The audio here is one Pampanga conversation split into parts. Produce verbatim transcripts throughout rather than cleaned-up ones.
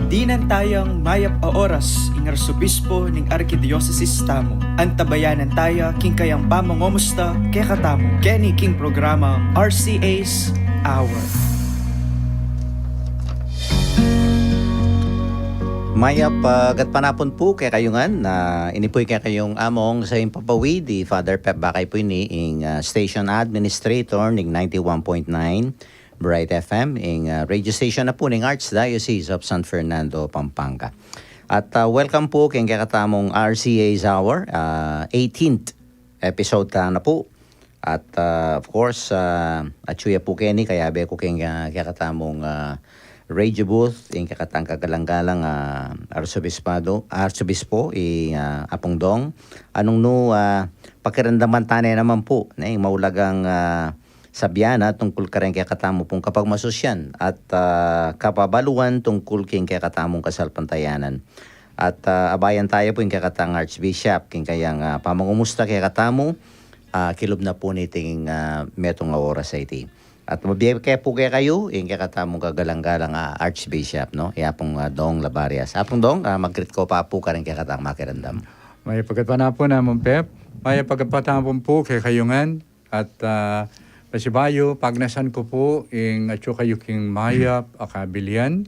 Dinan taya mayap a oras ing Arsobispo ning Arkidiosesis tamu. Antabayanan taya king kayang pamangumusta kekatamu. Keni king programang R C A's Hour. Mayap a gatpanapun pu kekayu ngan. Na ini pu ing kekayung among sa impapawid, i Father Pep Bakay pu ini, ing, ah, station administrator ning ninety-one point nine Bright F M, ing, ah, radio station na pu ning Archdiocese of San Fernando, Pampanga. At, ah, welcome pu king kekatamung R C A's Hour, ah, eighteenth episode ta na pu. At, ah, of course, ah, atyu ya pu keni, kayabe ku king, ah, kekatamung, ah, radio booth, ing kekatang kagalang-galang, ah, Arsobispado, Arsobispo, i, ah, Apung Dong. Anung nu, ah, pakiramdaman ta ne naman pu, ne, ing maulagang, ah, sabian na tungkul kareng kekatamu pung kapagmasusyan at, ah, kababaluan tungkul king kekatamung kasalpantayanan. At, ah, abayan taya pu ing kekatang Archbishop king kayang, ah, pamangumusta kekatamu, ah, kilub na pu niting, ah, metung a oras a iti. At mabie ke pu kekayu ing kekatamung kagalang-galang, ah, Archbishop, no? I Apung, ah, Dong Labarias. Apung Dong, ah, mag-greet ko pa pu kareng kekatang makiramdam. Mayap a gatpanapun, Among Pep. Mayap a gatpanapun pu kekayu ngan. At, ah, pasibayu, pagnasan ku pu ing atyu kayu king mayap a kabilian.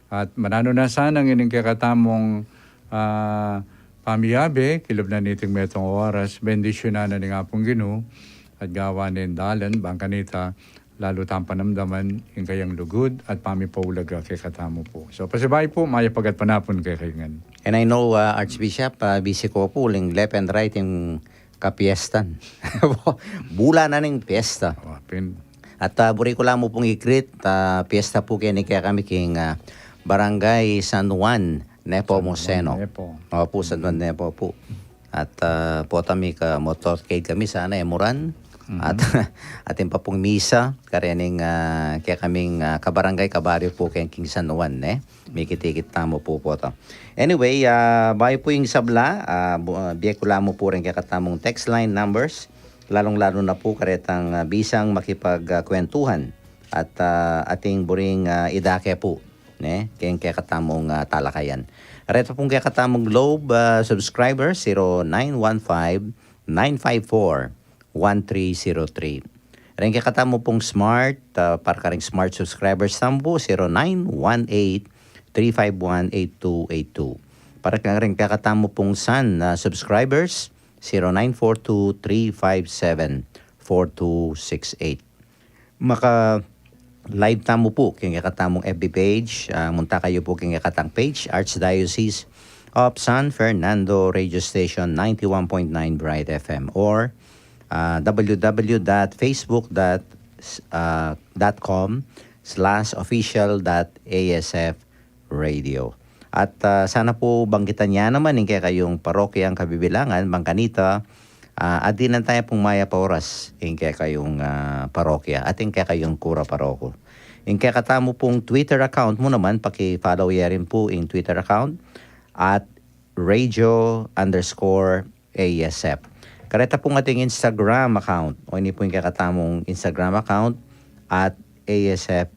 At mananu na sana ngening kekatamung, ah, pamiyabe, kilub na niting metung a oras, bendisyunan na ning Apung Ginu, at gawan ne ing dalan, bang kanita, lalu tang panamdaman ing kayang lugud at pamipaulaga kekatamu pu. So, pasibayu pu, mayap a gatpanapun kekayu ngan. And I know, uh, Archbishop, uh, busy ko pu, uling left and right ing kapiestan. Bula na ning piesta. O, pin- At, ah, buri ku la mu pung i-greet, ah, piesta pu keni kekami king, ah, Barangay San Juan, Nepomuceno. San Juan Nepo. Opu, San Juan Nepo pu. At, ah, pota mika-motorcade kami sana, e mu ran. Mhm. At, atin pa pung misa, karening, ah, kekaming, ah, kabarangay, kabaryu pu keng king San Juan, ne? Mikit-ikit tamu pu pota. Anyway, ah, bayu pu ing sabla, ah, bu-, ah, bie ku la mu pu reng kekatamung text line numbers, lalung-lalu na pu karetang, ah, bisang makipag, ah, kwentuhan at, ah, ating buring, ah, idake pu, ne, keng kekatamung, ah, talakayan. Reta pung kekatamung Globe, ah, subscriber, zero nine one five, nine five four, one three zero three. Reng kekatamu pung Smart, ah, para kareng Smart subscribers tamu pu, zero nine one eight, three five one, eight two eight two. Para kareng kekatamu pung Sun, ah, subscribers, zero nine four two, three five seven, four two six eight. Maka-live tamu pu keng kekatamung F B page, ah, munta kayu pu keng kekatang page, Archdiocese of San Fernando Radio Station, ninety-one point nine Bright F M, or, ah, W W W dot facebook dot, ah, dot com slash official dot A S F Radio. At, ah, sana pu bangkitan ya naman ing kekayung parokyang kabibilangan, bang kanita, ah, adinan taya pung mayap a oras ing kekayung, ah, parokya at ing kekayung kura paroko. Ing kekatamu pung Twitter account mu naman, paki-follow ya rin pu ing Twitter account at radio underscore A S F. Kareta pung ating Instagram account, o ini pu ing kekatamung Instagram account, at A S F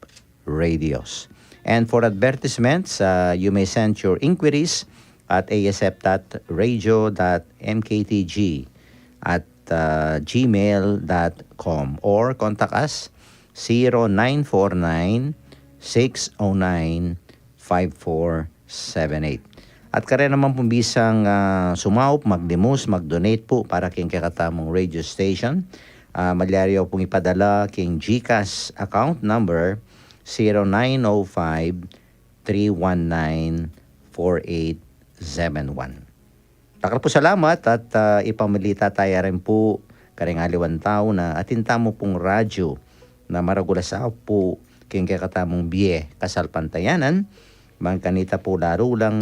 Radios. And for advertisements, uh, you may send your inquiries at A S F dot radio dot M K T G at, uh, gmail dot com, or contact us, zero nine four nine, six oh nine, five four seven eight. At kareng naman pung bisang, ah, sumaup, magdimus, mag-donate pu para king kekatamung radio station, ah, malyari yu pung ipadala king GCash account number, zero nine oh five, three one nine, four eight seven one. Dakal pu salamat at, ah, ipamilita taya rin pu kareng aliwang tau na atin tamu pung radyu na maragul a saup pu king kekatamung bie kasalpantayanan, bang kanita pu lalu lang,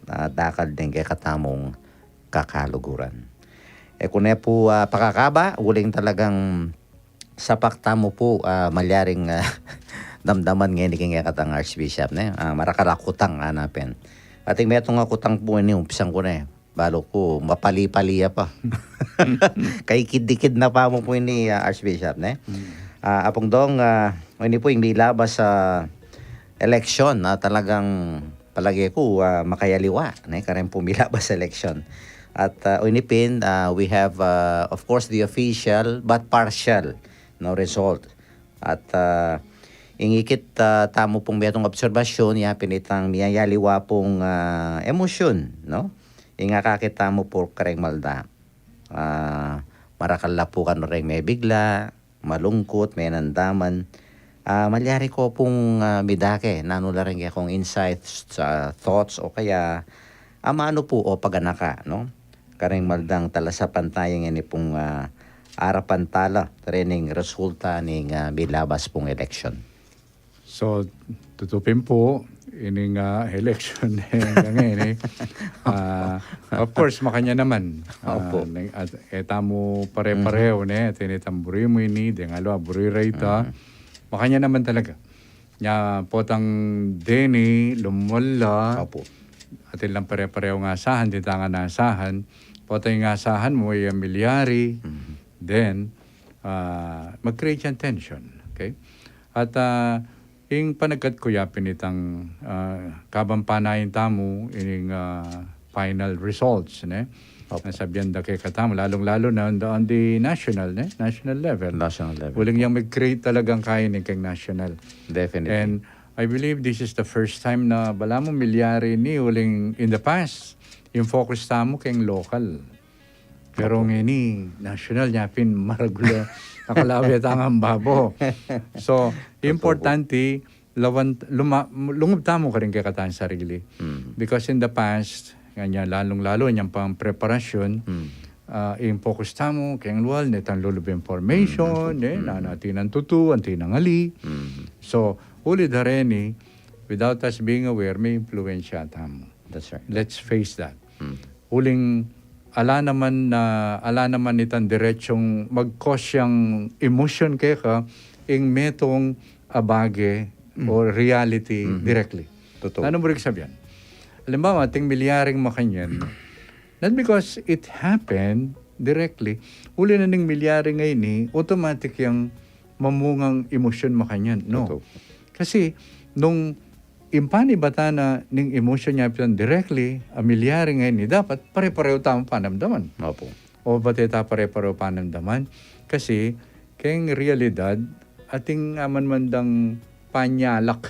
ah, dakal deng kekatamung kakaluguran. E ku ne pu, ah, pakakaba, uling talagang sapak tamu pu, ah, malyaring, ah, damdaman ngeni king kekatang Archbishop, ne? Ah, marakal a kutang, ah, na pin. Ating metung a kutang pu ini, umpisan ku ne. Balu ku, mapali-pali ya pa. Kaikid-ikid na pa mu pu ini, ah, Archbishop, ne? Mm. Ah, Apung Dong, ah, ini pu ing milabas a eleksyon, ah, talagang palage ku, ah, makayaliwa, ne, kareng pung milabas election. At, ah, ini pin, ah, we have, ah, of course, the official but partial, no, result. At, ah, ing ikit, ah, tamu pung metung obserbasyun, ya pin itang miyayaliwa pung, ah, emosyun, no? Ing akakit tamu pu kareng Malda. Ah, marakal la pu kanu reng mebigla, malungkut, menandaman. Ah, malyari ko pung, ah, midake, nanu la reng kekong insights, ah, thoughts, o kaya, ah, amanu pu o paganaka, no? Kareng Maldang talasapantaya ngeni pung, ah, arapan tala, rening resulta ning, ah, milabas pung election. So, tutu pin pu, ining, ah, election ngeni, ah, of course, makanyan naman. Ah, Opo. Neng-, at, e tamu pare-pareho, ne? Atin itang buri mu ini, deng aliwa buri reta. Mhm. Makanyan naman talaga. Nya, potang deni, lumwal la. Opo. Atin lang pare-pareho ing asahan, atin tang asahan. Potang ing asahan mu, e milyari. Mhm. Then, ah, mag-create yang tension. Okay? At, ah, ing panagkat ku ya pin itang, ah, kabang panayan tamu ining, ah, final results, ne? Opo. Nasabian da kekatamu, lalung-lalu na on the, on the national, ne? National level. National level. Uling yang mag-create talagang kaini keng national. Definitely. And I believe this is the first time na balamu milyari ini, uling in the past, ing focus tamu keng local. Pero Opo. Ngeni, national, nya pin maragul a nakalawe tang ambabo. So, Totoo. Importante, lawan, luma-, lungub tamu karing kekatang sarili. Mm. Because in the past, nganyan lalung-lalu, inyang pang preparasyon, Mm. ah, ing focus tamu, keng lual, netang lulub information, Mm. eh, Mm. na, na atin nang tutu, atin nang ali. Mm. So, uli da reni, without us being aware, me-impluwensya tamu. That's right. Let's face that. Mm. Uling ala naman na, ala naman itang diretsong mag-cause yang emosyon keka, ing metung a bage Mm. o reality Mhm. directly. Totoo. Nanu buri ing sabian? Alimbawa, ating milyaring makanyan, not because it happened directly, uli na ning milyari ngeni, automatic yang mamungang emosyon makanyan. No. Totoo. Kasi, nung ing panibatan na ning emosyon nya pin directly, a milyari ngeni, dapat pare-pareho tamung panamdaman. Opo. O ba't e ta pare-pareho panamdaman? Kasi, keng realidad, atin aman man dang panyalak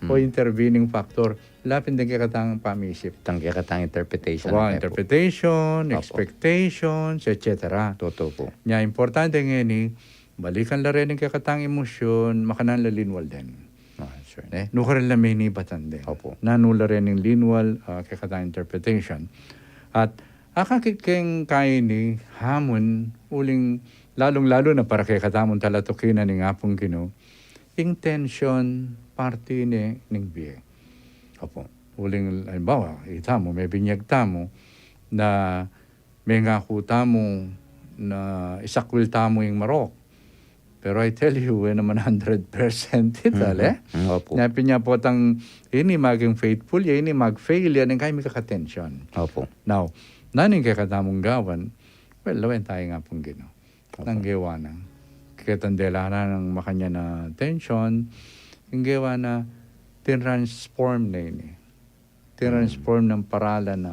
o Hmm. intervening factor, lapin deng kekatang pamisip. Deng kekatang interpretation, Wa, eh, po. interpretation, Opo. expectations, et cetera. Totoo po. Nya importante ngeni, balikan la reni ing kekatang emosyon, makananu la linwal den. Ah, sure. Eh, nukarin la menibatan den. Opo. Nanu la reni ing linwal, ah, kekatang interpretation. At akakit keng kaini, hamun, uling lalung-lalu na para kekatamung talatukinan ning Apung Ginu, ing tension, parte ne ning bie. Opo. Uling, alimbawa, itamu, mebinyag tamu, na mengaku tamu, na isakwil tamu ing marok. Pero I tell you, e naman hundred percent ita, Mhm. le? Mm, opo. Nya pin nya potang ini maging faithful ya, ini mag-fail ya, ning kaya mikaka-tension. Opo. Now, nanu ing kekatamung gawan? Well, lawen taya ing Apung Ginu. Opo. Nanu ing gewa na? Ketang dela na nang makanyan a tension, ing gewa na tinransform na ini. Tinransform Mm. nang paralan na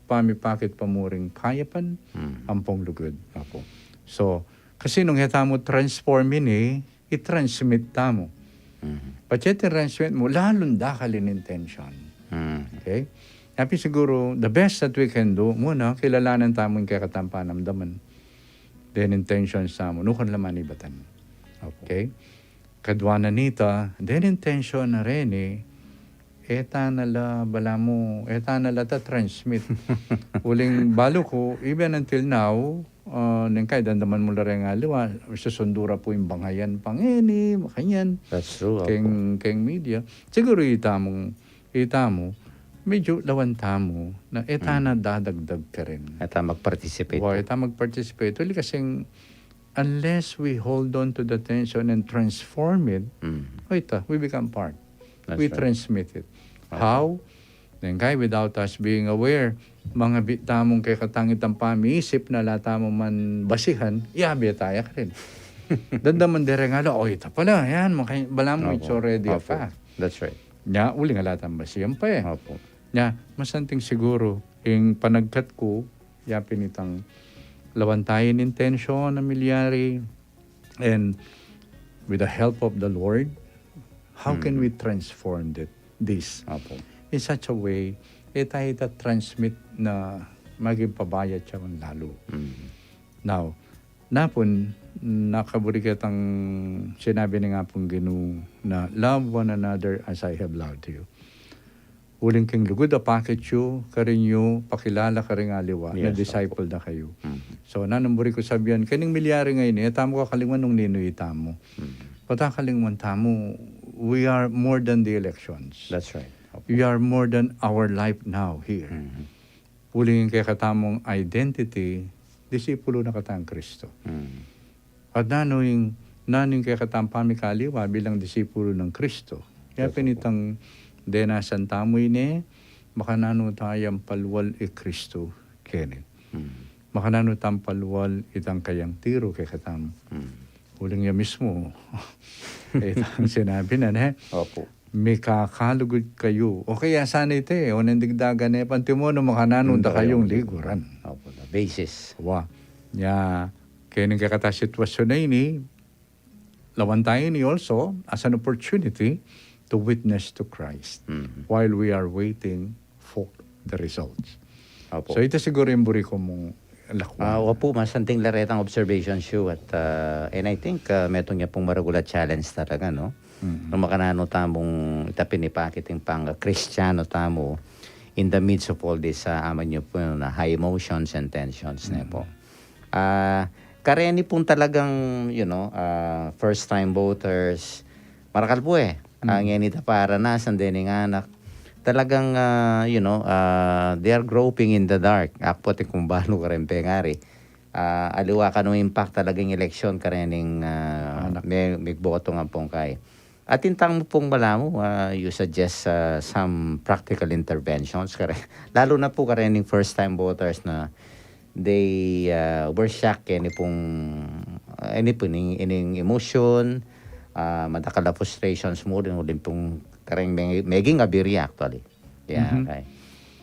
pamipakit pa mu ring kayapan, Mm. ampong lugud. Opo. So, kasi nung e tamu transform ini, i-transmit tamu. Mm. Patse tinransmit mu, lalung dakal ing tension. Mm. Okay? Tapi siguro, the best that we can do, muna, kilalanan tamu ing kekatang panamdaman. Then, ing tension tamu, nukarin la manibatan. Opo. Okay? Kadua na nita, then ing tension na reni, e ta na la, balamu, e ta na la ta-transmit. Uling balu ku, even until now, ah, neng kaya damdaman mu la reng aliwa, susundu ra pu ing bangayan pa ngeni, makanyan. That's true, opo. Keng, keng media. Siguro itamu, itamu, medyo lawan tamu, na e ta Mm. na dadagdag karin. E ta mag-participate Wa, po. e ta mag-participate. Uli kasing, unless we hold on to the tension and transform it, Mm. o ita, we become part. That's We right. transmit it. Okay. How? Then kaya without us being aware, mangabit tamung kekatang itang pamisip na ala tamu man basihan, yabe taya karin. Damdaman de reng aliwa, o ita pala, yan, maka-, balamu, it's Opo. already a Opo. fact. That's right. Nya, uling ala tang basian pa e. Opo. Nya, masanting siguru, ing panagkat ku, yapin itang lawan tayu ning tensyon a milyari, and with the help of the Lord, how can we transform that, this? Opo. In such a way, e tayu ita-transmit na maging pabayat ya man lalu. Now, napun, nakaburi ketang sinabi ning Apung Ginu na, "Love one another as I have loved you." Uling king lugud a pakit yu, karin yu pakilala karing aliwa na disciple da kayu. So, nanung buri ku sabian, kening milyari ngeni, e tamu kakalingwan nung ninu itamu. Pata kakalingwan tamu, we are more than the elections. That's right. Opo. We are more than our life now here. Uling ing kekatamung identity, disipulo na katang Kristo. At nanu ing, nanu ing kekatang pamikaliwa bilang disipulo nang Kristo? Kaya pinitang denasan tamu ini, makananu tayang palual i Kristo keni. Makananu tang palual itang kayang tiru kekatamu. Uling ya mismu. Itang sinabi na, ne? Opo. Mikakalugud kayu. O kaya sana iti, o neng digdagan e, pantimu no makananu da kayung liguran. Opo, the basis. Wa. Nya, kaya ning kekatang sitwasyon a ini, lawan tayu ini also as an opportunity to witness to Christ while we are waiting for the results. Opo. So, ita siguru ing buri ku mung lakuan. Ah, opo, masanting la retang observations yu at, ah, and I think, ah, metung ya pung maragul a challenge talaga, no? Nung makananu tamung ita pinipakit ing pang-Kristiyanu tamu in the midst of all this, ah, aman yu pu na high emotions and tensions, ne po? Ah, kareni pung talagang, you know, ah, first time voters, marakal pu e, ah, ngeni ita paranasan dening anak, talagang, ah, you know, ah, they are groping in the dark. Aku pu atin kung balu kareng pengari. Ah, aliwa kanu impact talagang eleksyon karening, ah, me-, megboto ngan pung kai. Atin tamu pung balamu, ah, you suggest, ah, some practical interventions kare-, lalu na pu karening first time voters na they, ah, were shocked keni pung, ah, ini pung ining, ining emotion, ah, madakal a frustrations mu rin, uling pung kareng me-, meging abirya actually. Yeah, okay.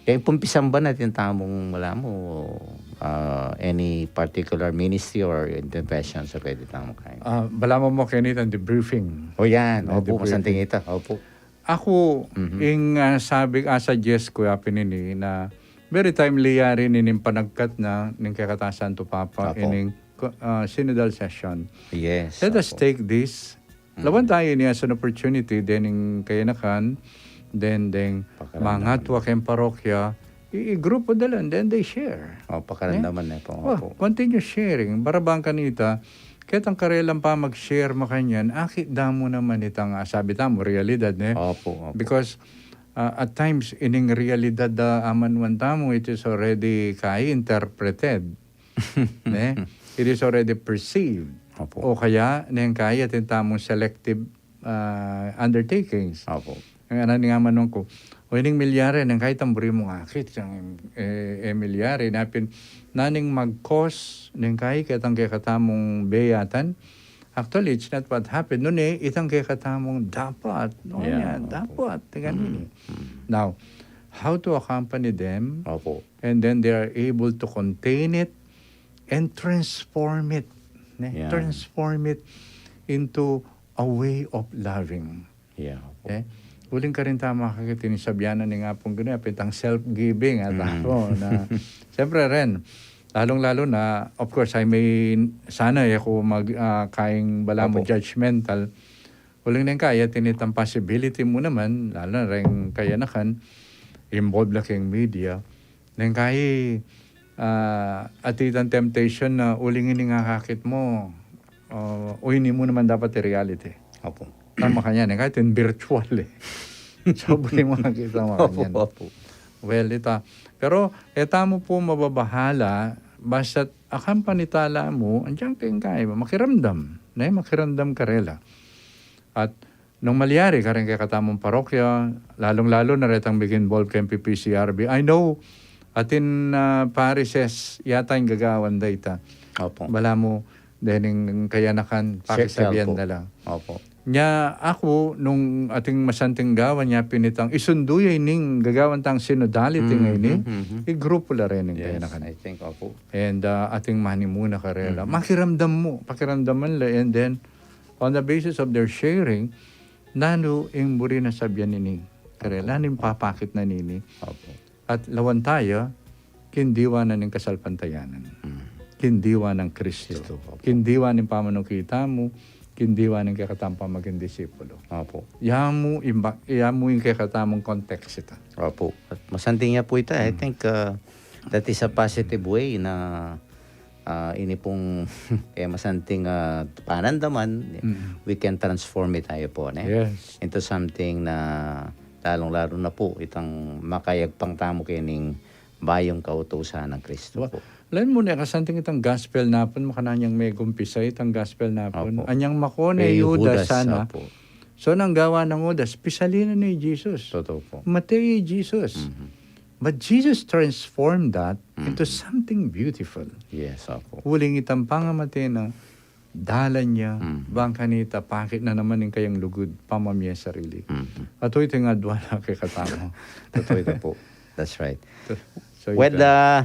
Kaya pung pisamban atin tamung balamu, ah, any particular ministry or interventions a pwede tamu kaya? Ah, balamu mu keni itang debriefing. O yan, opo, masanting ita. Opo. Aku, ing, ah, sabi, ah, suggest ku yapin ini na very timely ya rin ining panagkat na ning kekatang Santo Papa, ining ko-, ah, synodal session. Yes, opo. Let us take this. Lawan tayu ini as an opportunity, dening kayanakan, then, then, mangatwa keng parokya, i-, i-grupo da la, then they share. O, pakaramdaman ne po, opo. Continue sharing. Para bang kanita, ketang karelang pamag-share makanyan, akit da mu naman itang, ah, sabi tamu, realidad, ne? Opo, opo. Because, ah, at times, ining realidad a amanuan tamu, it is already kai interpreted. Ne? It is already perceived. Opo. O kaya, neng kai atin tamung selective, ah, undertakings. Opo. Ing anan ning amanuan ku, o ining milyari, neng kai tamburi mung akit yang, eh, eh, milyari, napin, naning mag-cause, neng kai ketang kekatamung beyatan. Actually, it's not what happened. Nune, itang kekatamung dapat, no? Yeah, yan, opo. Dapat, tingnan ini. Now, how to accompany them? Opo. And then they are able to contain it and transform it, ne? Yeah. Transform it into a way of loving. Yeah. Eh, uling karin tamu makakit ini, sabian na ning Apung Ginu, apin itang self-giving, at ako na, siyempre rin, lalong-lalo na, of course, I may, sana e ku mag, ah, kaing balamu judgmental, uling neng kai atin itang possibility mu naman, lalu na reng kayanakan, involved la keng media. Neng kai, ah, atin itang temptation na uling ini ngakakit mu, ah, o ini mu naman dapat i-reality. Opo. Tama kanyan, neng kai atin virtual e. So, buri mu makita makanyan. Opo, opo. Well, ita. Pero, e tamu pu mababahala, basta't akampanitala mu, andiyan keng kai, makiramdam, ne? Makiramdam karela. At nung malyari kareng kekatamung parokya, lalung-lalu na retang mig-involve keng P P C R B. I know, atin, ah, parishes yata ing gagawan da ita. Opo. Balamu, dening kayanakan, pakisabian da la. Opo. Nya aku, nung ating masanting gawan, nya pin itang isundu ya ining gagawan tang synodality ngeni, i grupu la reni ing kayanakan. I think, opo. And ah, ating manimuna karela. Makiramdam mu, pakiramdaman la, and then on the basis of their sharing, nanu ing buri na sabian nini karela, nanu ing papakit na nini. Opo. At lawan taya, king diwa na ning kasalpantayanan. King diwa nang Kristo. Kristo, opo. King diwa ning pamanukita mu, king diwa ning kekatang pamaging disipulo. Opo. Yamu, imba, yamu ing kekatamung konteksto. Opo. At masanting ya pu ita. I think uh, that is a positive way na ah, ini pung eh, masanting ah, panandaman, we can transform it tayo po, ne? Yes. Into something na lalong-lalo na po itang makayagpang tamu kening bayung kautusan ng Kristo po. Lain mu ne, kasanting itang gospel napun, makanyan yang megumpisa itang gospel napun. Opo. Anyang makone Eh, i i Judas Judas, sana. Opo. So, nang gawa nang Judas, pisalin na ni Jesus. Totoo po. Matei i Jesus. But Jesus transformed that into something beautiful. Yes, opo. Uling itang pangamate na, dalan ya, bang kanita, pakit na naman ing kayang lugud, pamamie sarili. At ito nga dua na kekatamu. Totoo ito po. That's right. So, Well, ito. uh,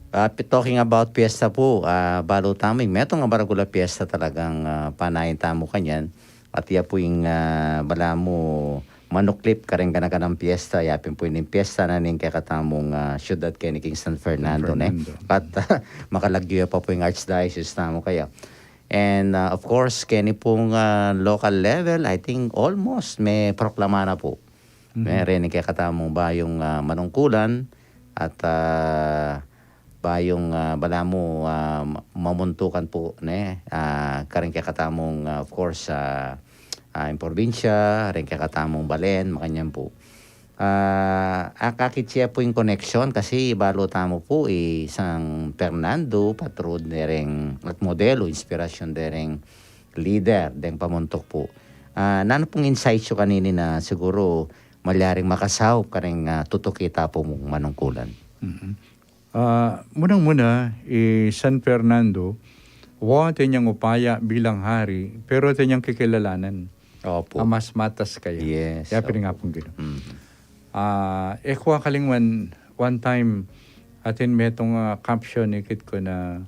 uh, talking about piyesta po, uh, balu tamu, metung a maragul a piyesta talagang uh, panayan tamu kanyan. At iya po ing uh, balamu manuklip kareng gana-ganang piyesta, yapin po ing piyesta na ning kekatamung uh, syudad keni king San Fernando, ne? Fernando. At uh, makalagyu ya pa po ing archdiocese tamu kaya. And uh, of course, keni pong uh, local level, I think almost me proklama na po. Me reni kekatamung bayung uh, manungkulan at uh, bayung uh, balamu uh, ma- mamuntukan po, ne? Uh, kareng kekatamung uh, of course uh, uh, ing probinsya, reng kekatamung balen, makanyan po. Uh, akakit ya po ing koneksyon kasi balu tamu po i San Fernando, patron dereng at modelo, inspirasyon dereng leader deng pamuntuk po. Uh, nanu pung insights yu kanini na siguro malyaring makasaup kareng uh, tutuki ta pung manungkulan. Ah, munang-muna, i San Fernando, wa atin yang upaya bilang hari, pero atin yang kikilalanan Opo. A mas matas kaya. Yes, Ya pin opo. Apung Ginu. Ah, e ku akalingwan, one time, atin metung a caption ikit ku na,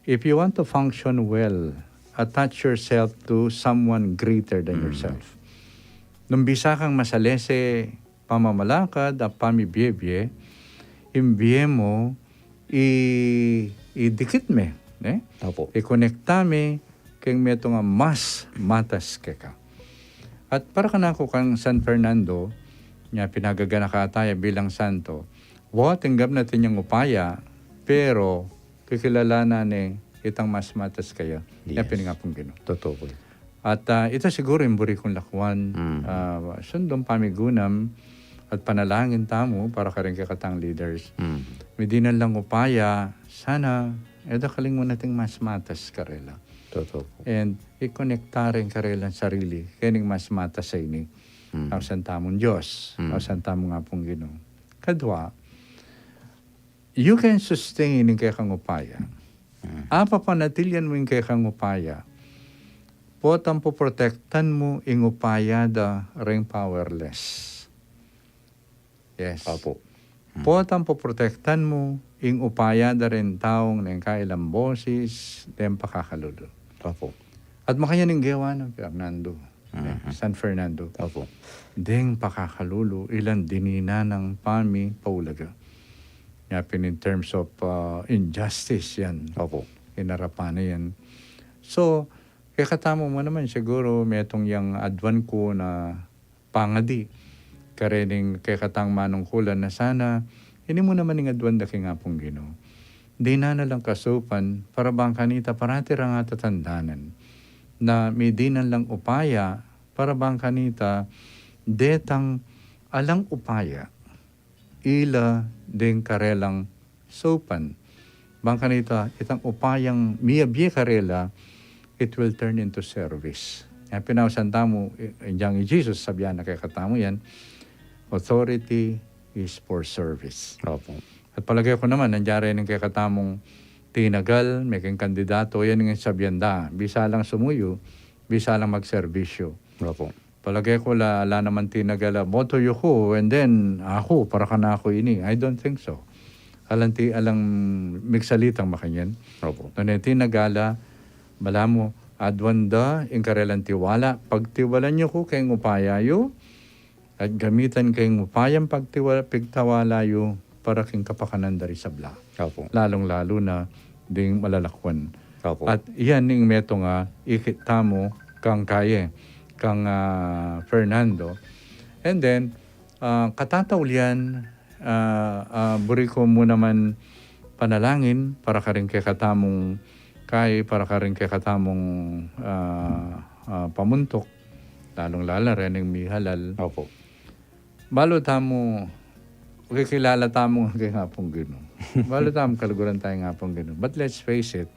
"If you want to function well, attach yourself to someone greater than yourself." Nung bisa kang masalese pamamalakad a pamibie-bie, ing bie mu i, idikit me, ne? Opo. Ikonekta me keng metung a mas matas keka. At para kanaku kang San Fernando, nya pinagaganaka taya bilang santo, wa, tinggap na atin yang upaya, pero kikilalanan ne itang mas matas kaya. Ya pin Apung Ginu. Totoo po. At ah, ita siguro ing buri kung lakuan, ah, sundung pamigunam at panalangin tamu para karing kekatang leaders. Midinan lang upaya, sana e da kalingwan ating mas matas karela. Totoo po. And ikonekta rin karelang sarili kening mas matas a ini. Ausan tamung Dios, ausan tamung Apung Ginu. Kadua, you can sustain ing kekang upaya. Apapanatilian mu ing kekang upaya. Potang poprotektan mu ing upaya da ring powerless. Yes. Opo. Potang poprotektan mu ing upaya da ring taung neng kailang bosis, deng pakakalulu. Opo. At makanyan ing gewa nang Fernando, eh, San Fernando. Opo. Deng pakakalulu, ilang dininan nang pamipaulaga. Ya pin in terms of uh, injustice yan. Opo. Inarapan na yan. So, kekatamu mu naman siguro, metung yang aduan ku na pangadi karening kekatang manungkulan na sana, ini mu naman ing aduan da king Apung Ginu. Dinan na lang kasaupan, para bang kanita parati rang atatandanan na midinan lang upaya, para bang kanita detang alang upaya ila deng karelang saupan. Bang kanita, itang upayang miyabie karela, it will turn into service. Yang pinausan tamu, i- yang i Jesus, sabian na kekatamu yan, "Authority is for service." Opo. At palagay ku naman, nandiyan rin ing kekatamung tinagal, meking kandidato, yan ing sabian da. Bisa lang sumuyu, bisa lang magserbisyu. Opo. Palage ku la, ala naman tinagala, boto yu ku, and then, aku, para kanaku ini. I don't think so. Alang ti, alang migsalitang makanyan. Opo. Nune tinagala, balamu, aduan da, ing karelang tiwala, pagtiwalan yu ku, keng upaya yu, at gamitan keng upayang pagtiwa-, pigtawala yu para king kapakanan da ring sabla. Opo. Lalung-lalu na ding malalakwan. Opo. At iyan ing metung a ikit tamu kang kaye, kang, ah, Fernando. And then, ah, katataulian, ah, ah, buri ku mu naman panalangin para karing kekatamung kaye, para karing kekatamung, ah, ah, pamuntuk. Lalung-lalu na rening mihalal. Opo. Balu tamu, kikilala tamu keng Apung Ginu. Balu tamu, kaluguran taya ning Apung Ginu. But let's face it,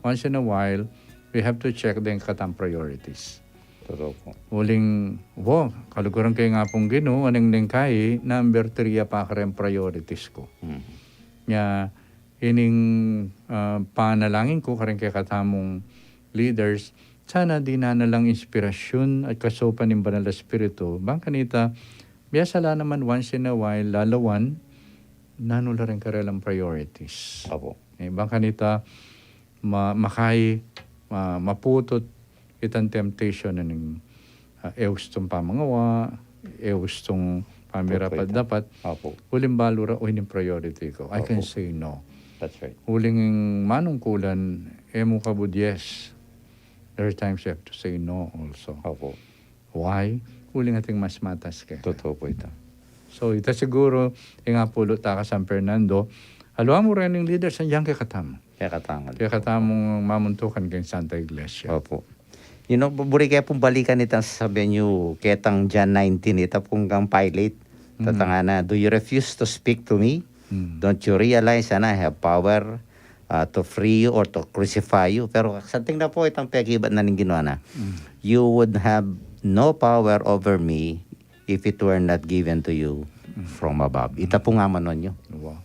once in a while, we have to check deng kekatang priorities. Totoo po. Uling, wo, kaluguran keng Apung Ginu, aning ning kayi, number three ya pa kareng priorities ku. Mhm. Nya, ining, ah, panalangin ku kareng kekatamung leaders, sana dinan na lang inspirasyun at kasaupan ning Banal a Espiritu. Bang kanita, biasa la naman once in a while, lalawan, nanu la ring karelang priorities. Opo. Eh, bang kanita, ma-, makai-, ma-, maputut itang temptation na ning, ah, e ustung pamangawa, e ustung pamirapat-dapat. Opo. Uling balu ra, "Uy, ning priority ku. I can say no." That's right. Uling manungkulan, e mu kabud yes. There are times you have to say no also. Opo. Why? Uling atin mas matas ke. Totoo po ita. So, ita siguru, ing apulu ta ka San Fernando, aliwa mu rin ing leaders, yang kekatamu. Kekatamung. Kekatamung mamuntukan keng Santa Iglesia. Opo. You know, bu-, buri ke pung balikan itang sasabian yu, ketang John nineteen, ita pung kang Pilate. Mm. Tatangana, "Do you refuse to speak to me? Mm. Don't you realize that I have power, uh, to free you or to crucify you?" Pero santing na po itang pekibat na ning Ginu na, "You would have no power over me if it were not given to you from above." Ita pung amanon yu. Wow.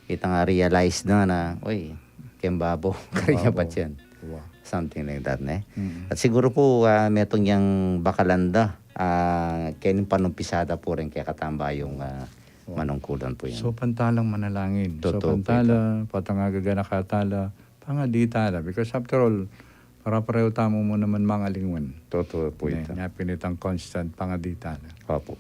Itang realize na na, "Uy, keng babo, kaya pa yan." Wow. Something like that, ne? Mm. At siguro po, ah, metung yang bakalan da, ah, keng panumpisada po rin kekatang bayung, ah, manungkulan po yan. So, pantalang manalangin. Totoo po ita. So, pantala, patang agaganaka tala, pangadi tala. Because after all, pare-parehu tamu mu naman mangalingwan. Totoo po ita. Nya pin itang constant, pangadi tala. Opo.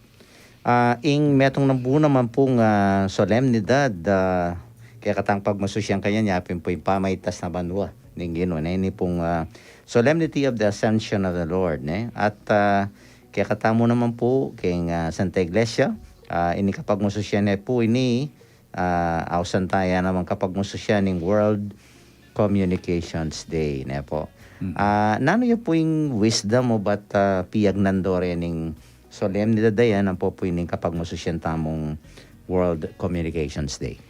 Ah, ing metung na pu naman pung, ah, solemnidad, ah, kekatang pagmasusian kanyan, nya pin pu ing pamaitas na banua ning Ginu, ne? Ini pung, ah, Solemnity of the Ascension of the Lord, ne? At, ah, kekatamu naman pu, keng, ah, Santa Iglesia, ah, ini kapagmasusian ne pu ini, ah, ausan taya naman kapagmasusian ning World Communications Day, ne po? Mm. Ah, nanu ya pu ing wisdom o bat, ah, piyagnando rening solemnidad a yan, ampo pu ining kapagmasusian tamung World Communications Day?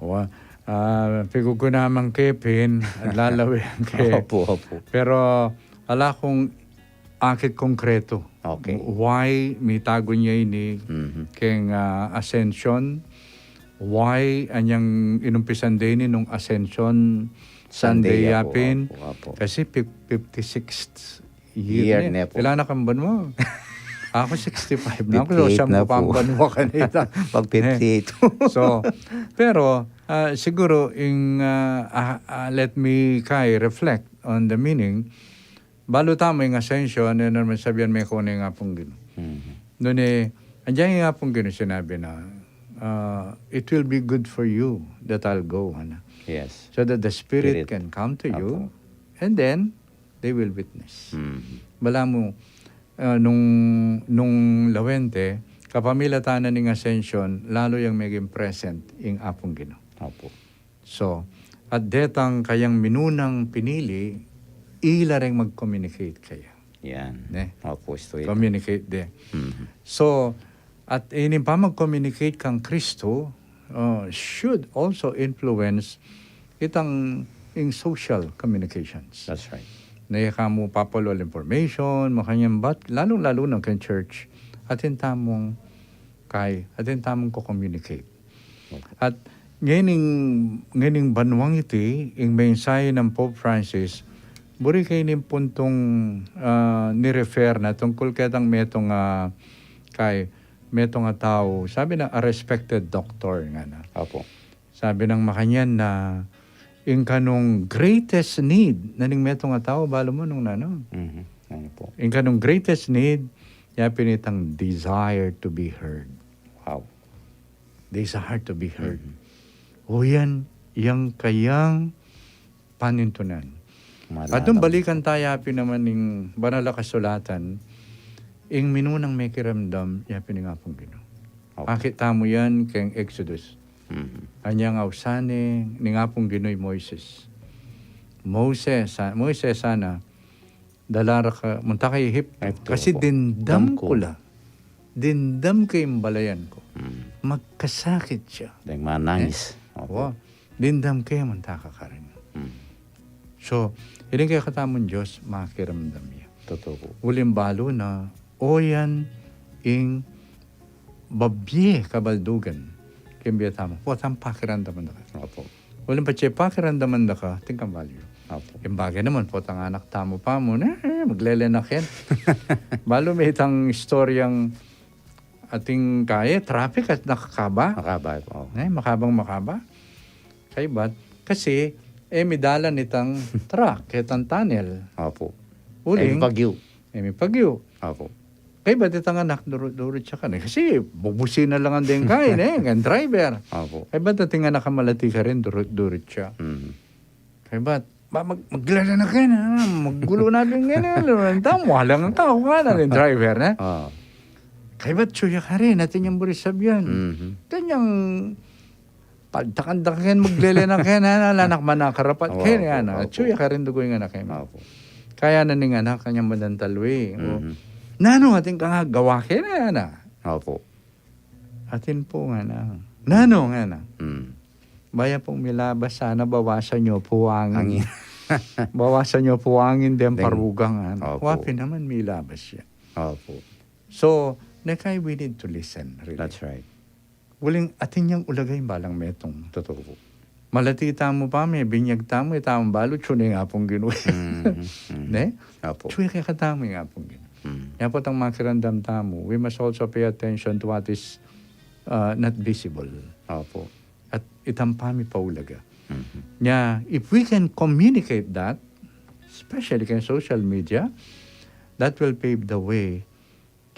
Wa, ah, piguguna man ke pin, lalawi ke. Opo, opo. Pero, ala kung akit konkretu. Okay. Why mitagun ya ini keng, ah, Ascension? Why anyang inumpisan de ini nung Ascension Sunday ya pin? Opo, opo. Kasi fif-, fifty-sixth year ne pu. Ilan na kang banua? Aku sixty-five na aku. Fifty-eight na pu. Siyam na pang banua kanita. Mag fifty-eight. So, pero, ah, siguro, ing, ah, ah, ah, let me kay reflect on the meaning. Balu tamu ing Ascension, e na naman sabian me kung ing Apung Ginu. Mhm. Nune, andiyan ing Apung Ginu sinabi na, ah, "It will be good for you that I'll go," ana. Yes. "So that the Spirit can come to you, and then they will witness." Mhm. Balamu, ah, nung, nung lawente, kapamilatan na ning Ascension, lalu yang meging present ing Apung Ginu. Opo. So, at detang kayang minunang pinili, ila reng mag-communicate kaya. Yan. Ne? Opo, isto ita. Communicate de. Mhm. So, at ining pamag-communicate kang Kristo, uh, should also influence itang ing social communications. That's right. Ne, kamu papalwal information, makanyan bat, lalung-lalu na keng church, atin tamung kay, atin tamung ko-communicate. At ngening, ngening banuang iti, ing mensahe nang Pope Francis, Buri ke ning puntung, ah, ni-refer na tungkul ketang metung a, kay, metung a tau, sabi na, a respected doctor, ngana. Opo. Sabi nang makanyan na, ing kanung greatest need na ning metung a tau, balu mu nung nanu. Mhm. Nanu po? Ing kanung greatest need, ya pin itang desire to be heard. Wow. Desire to be heard. Mhm. O yan, yang kayang panintunan. At nung balikan ta ya pin naman ning Banal a Kasulatan, ing minunang mekiramdam, ya pin ning Apung Ginu. Opo. Makita mu yan keng Exodus. Mhm. Anyang ausan ne ning Apung Ginu i Moises. Moises, sa-, Moises, sana, dala ra ka, munta ka Ehipto. Ehipto, kasi opo. Dindam ku la. Dindam ke ing balayan ku. Mm. Magkasakit ya. Deng manangis. Eh? Opo. Wa, dindam ke, munta ka karin. Mm. So, ining kekatamung Dios, makiramdam ya. Tutu pu. Uling balu na, o yan ing babie kabaldugan keng bie tamu. Potang pakiramdaman da ka. Opo. Uling patse pakiramdaman da ka, atin kang balu. Opo. Ing bage naman, potang anak tamu pa mu, ne, eh, maglelenaken. Balu me itang istoryang atin kaya, traffic at nakakaba. Makaba, opo. Ne, makabang makaba. Kaybat, kasi, e mi dalan itang truck, itang tunnel. Opo. Uling, e mi pagyu. E mi pagyu. Opo. Kaybat itang anak, duru-, durut ya keni. Kasi, bubusina la ngan deng keni, e, ngan driver. Opo. Kaybat atin anak a malati karin, duru-, durut ya. Mm. Kaybat, ba, mag-, maglala na keni, a, magulu na bin keni, a, lalu na tamu, wala ngan tau, ngana ning driver, ne? Ah. Kaybat, atsu ya karin, atin yang buri sabian. Mhm. Atin yang paltakan da keni, maglele na keni, a, ala na ka man akarapat keni, a, atsu ya karin duguy ngana keni. Opo. Kaya na ning anak, kanyang madantal, we. O, mhm. Nanu, atin kang agawa keni, ngana. Opo. Atin pu, ngana. Nanu, ngana. Mm. Baya pung milabas sana, bawasan yu pu angin. Angin. Bawasan yu pu angin, deng parugang, ngana. Opo. Wa pin naman milabas ya. Opo. So, ne kaya we need to listen, really. That's right. Uling atin yang ulaga ing balang metung. Tutu pu. Malati tamu pa, mebinyag tamu, e tamu balu, atsu ne ing Apung Ginu. Mhm, mhm. Ne? Opo. Atsu ya kekatamu ing Apung Ginu. Mm. Nya potang makiramdam tamu, we must also pay attention to what is, uh, not visible. Opo. At itang pamipaulaga. Mhm. Nya, if we can communicate that, especially keng social media, that will pave the way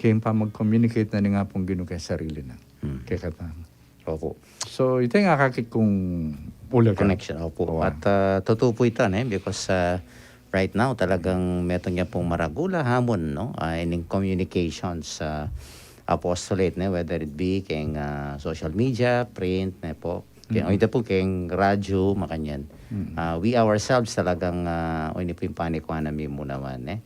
keng pamag-communicate na ning Apung Ginu keng sarili na. Hmm. Kekatamu. Opo. So, ita ing akakit kung ulaga. Connection, opo. Wa. At, ah, tutu pu ita, ne? Because, ah, right now, talagang metung ya pung maragul a hamon, no? Ah, ining communications, ah, apostolate, ne? Whether it be keng, ah, social media, print, ne po? Keng, mm, o ita pu keng radyo, makanyan. Mm. Ah, we ourselves talagang, ah, o ini pu ing panikuan na mi mu naman, e.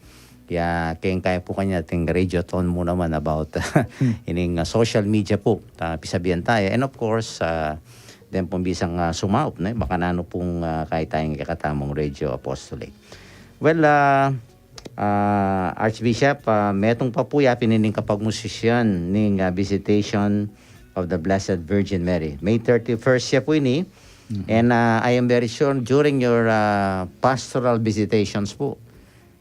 Kaya keng kaya pu kanyan ating radiothon mu naman about, hmm, ining, ah, social media pu. Ah, pisabian tayu. And of course, ah, den pung bisang, ah, sumaup, ne? Baka nanu pung, ah, kaya tayung kekatamung radio apostolate. Well, ah, Ah, Archbishop, ah, metung pa pu ya pin ining kapagmusisyan ning, ah, Visitation of the Blessed Virgin Mary. May thirty-first ya pu ini. Mhm. And, ah, I am very sure during your, ah, pastoral visitations pu,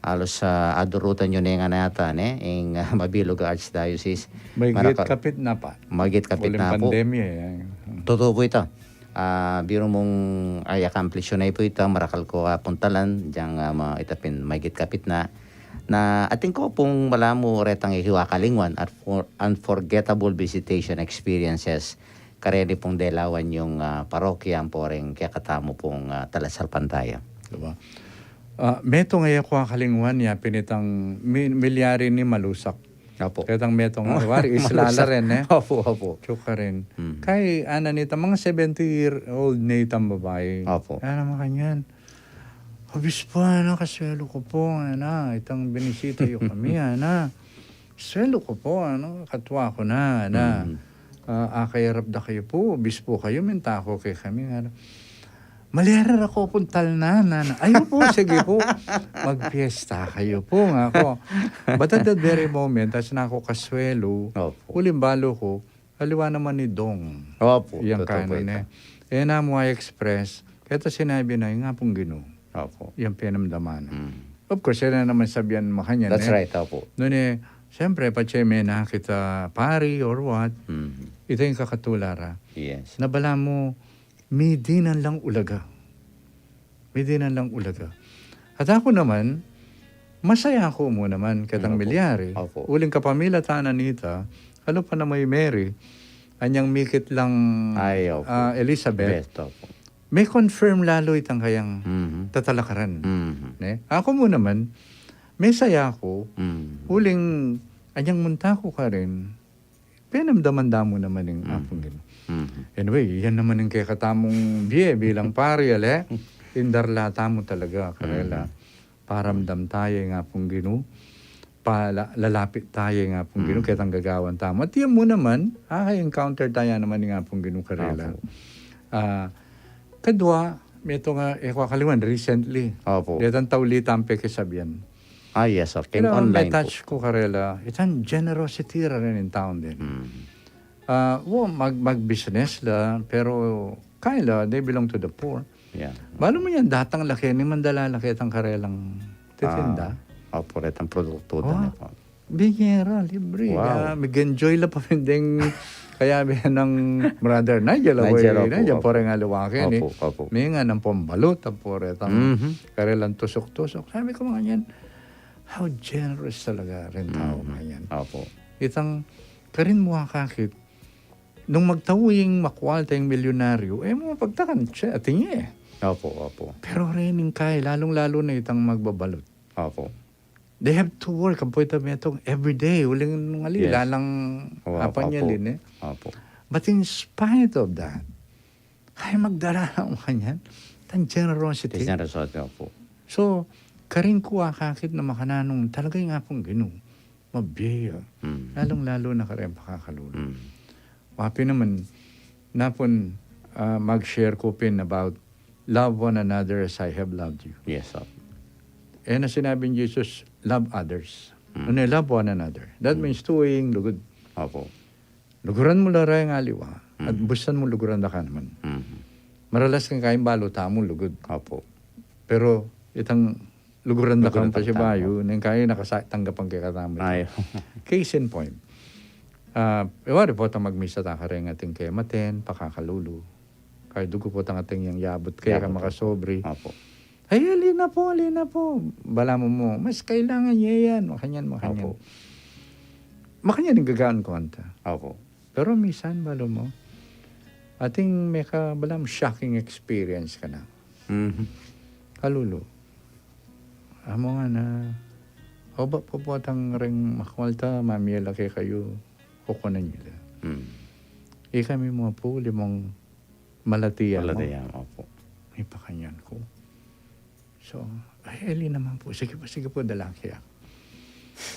alos, ah, adurutan yu ne ngana yata, ne, ing, ah, mabilug a archdiocese. Maigit kapit na pa. Maigit kapit na pu. Uling pandemya, e. Tutu pu ita. Ah, biru mung i-accomplish yu na pu ita, marakal ku apuntalan, dyang, ah, ma-, ita pin maigit kapit na. Na, atin ku pung malamu retang ihiwa kalingwan at for-, unforgettable visitation experiences kareni pung delawan yung, ah, parokya ampo reng kekatamu pung, ah, talasalpantaya. Diba? Ah, metung a e ku akalingwan ya pin itang mi-, milyari ni Malusak. Opo. Ketang metung a, wari, Isla la rin, e. Opo, opo. Atsu karin. Mm. Kay, ana nita, mga seventy year old ne itang babai. Opo. Ana, makanyan, "Obispo, ana, kaswelu ku pu, ana, itang binisita yu kami, ana. Swelu ku pu, ana, katwa ku na, ana. Mm. Ah, akayarap da kayu pu, obispo kayu, minta ku kekami, ana." "Malyari ra ku pung talnan, ana." "Ay, opu, sige pu. Magpiesta kayu pu," ngaku. But at that very moment, as na ku kaswelu, opu, uling balu ku, aliwa naman i Dong. Opu, yang tutu pu kanan ita. E, e na mu i-express. Keta sinabi na, ing Apung Ginu. Opo. Yang penamdaman. Mm. Of course, e na naman sabian makanyan, That's eh. right, opo. Nune, siyempre, patse menakit a pari or what, Mm. ita ing kakatula ra. Yes. Na balamu, midinan lang ulaga. Midinan lang ulaga. At aku naman, masaya aku mu naman ketang Opo. milyari. Opo. Uling kapamilatan na nita, kalupa na mu i Mary, anyang mikit lang, Ay, opo. ah, Elizabeth. Best, opo. Me-confirm lalu itang kayang Mhm. tatalakaran. Mhm. Ne? Aku mu naman, masaya aku, Mhm. uling anyang munta ku karin, penamdaman da mu naman ing Mm. Apung Ginu. Mm. Anyway, yan naman ing kekatamung bie bilang pari, ale, indarla tamu talaga, karela. Mm. Paramdam taya ing Apung Ginu, pala-, lalapit taya ing Apung Ginu, Mm. ketang gagawan tamu. At yan mu naman, ah, encounter taya naman ing Apung Ginu, karela. Apo. Ah, kadwa, metung a, e ku akaliwan, recently. Apo. Detang tauli tampe ke sabian. Ah, yes, sir. King Kailangan online po. Touch ku karela, itang generosity ra rin ing taun deni. Mm. Ah, wo, mag-, mag-business la, pero kaya la, they belong to the poor. Yeah. Balu mu yan, datang la keni, mandala la ketang karelang titinda. Ah, opo, retang produktu Oh, da na po. Bigyan ra, libre. Wow. Ah, mag-enjoy la pa rin ding kaya biya nang brother Nigel, Nigel, away, opo, Nigel, opo. Pare nga liwake ni. Opo, opo. May nga nang pambalut, apo, retang Mhm. karelang tusok-tusok. Sabi ku, mga yan, How generous talaga rin tau Mhm. makanyan. Opo. Itang karin mu akakit, nung magtau ing makwal tang milyunaryu, e mu pagtakan, siya, atin ya e. Opo, opo. Pero rin ing kaya, lalung-lalu na itang magbabalut. Opo. They have to work, ampo ita metung every day, uling nung ali, Yes. lalang Opo, apanyalin opo. e. Opo. But in spite of that, Ay, magdala na makanyan. Itang generosity. Itang generosity, opo. So, karin ku akakit na makananu talaga ing Apung Ginu. Mabie ya. Mm. Lalung-lalu na kareng pakakalulu. Mm. Wa pin naman, napun, ah, mag-share ku pin about love one another as I have loved you. Yes, sir. E na sinabi ni Jesus, "Love others." Mm. Nune, love one another. That Mm. means tuwing lugud. Opo. Luguran mu la reng aliwa, at Mm. bustan mu luguran da ka naman. Mm. Maralas keng kaimbalu tamu lugud. Opo. Pero itang luguran da Luguran ka pa da si tamu. Bayu, neng kayi nakasa-, tanggapan ke katamu. Ay. Case in point. Ah, e wari potang magmisa ta kareng ating kematen, pakakalulu. Kaya dugu potang ating yang yabut ke, Yabut. ka makasobri. Opo. Ay, ali na po, ali na po. Balamu mu, mas kailangan ye yan, makanyan, makanyan. Opo. Makanyan ing gagawan ku kanta. Opo. Pero minsan, balu mu, ating meka, balamu shocking experience ka na. Mhm. Kalulu. Amu nga na, o ba po potang reng makwal ta, mamie la kekayu, kukunan yu la. Mm. Ikami mu pu, limong malati ya mu. Malati ya mu, opo. Ipakanyan ku. So, ay, ali naman po. Sige po, sige po, dalan ke ya.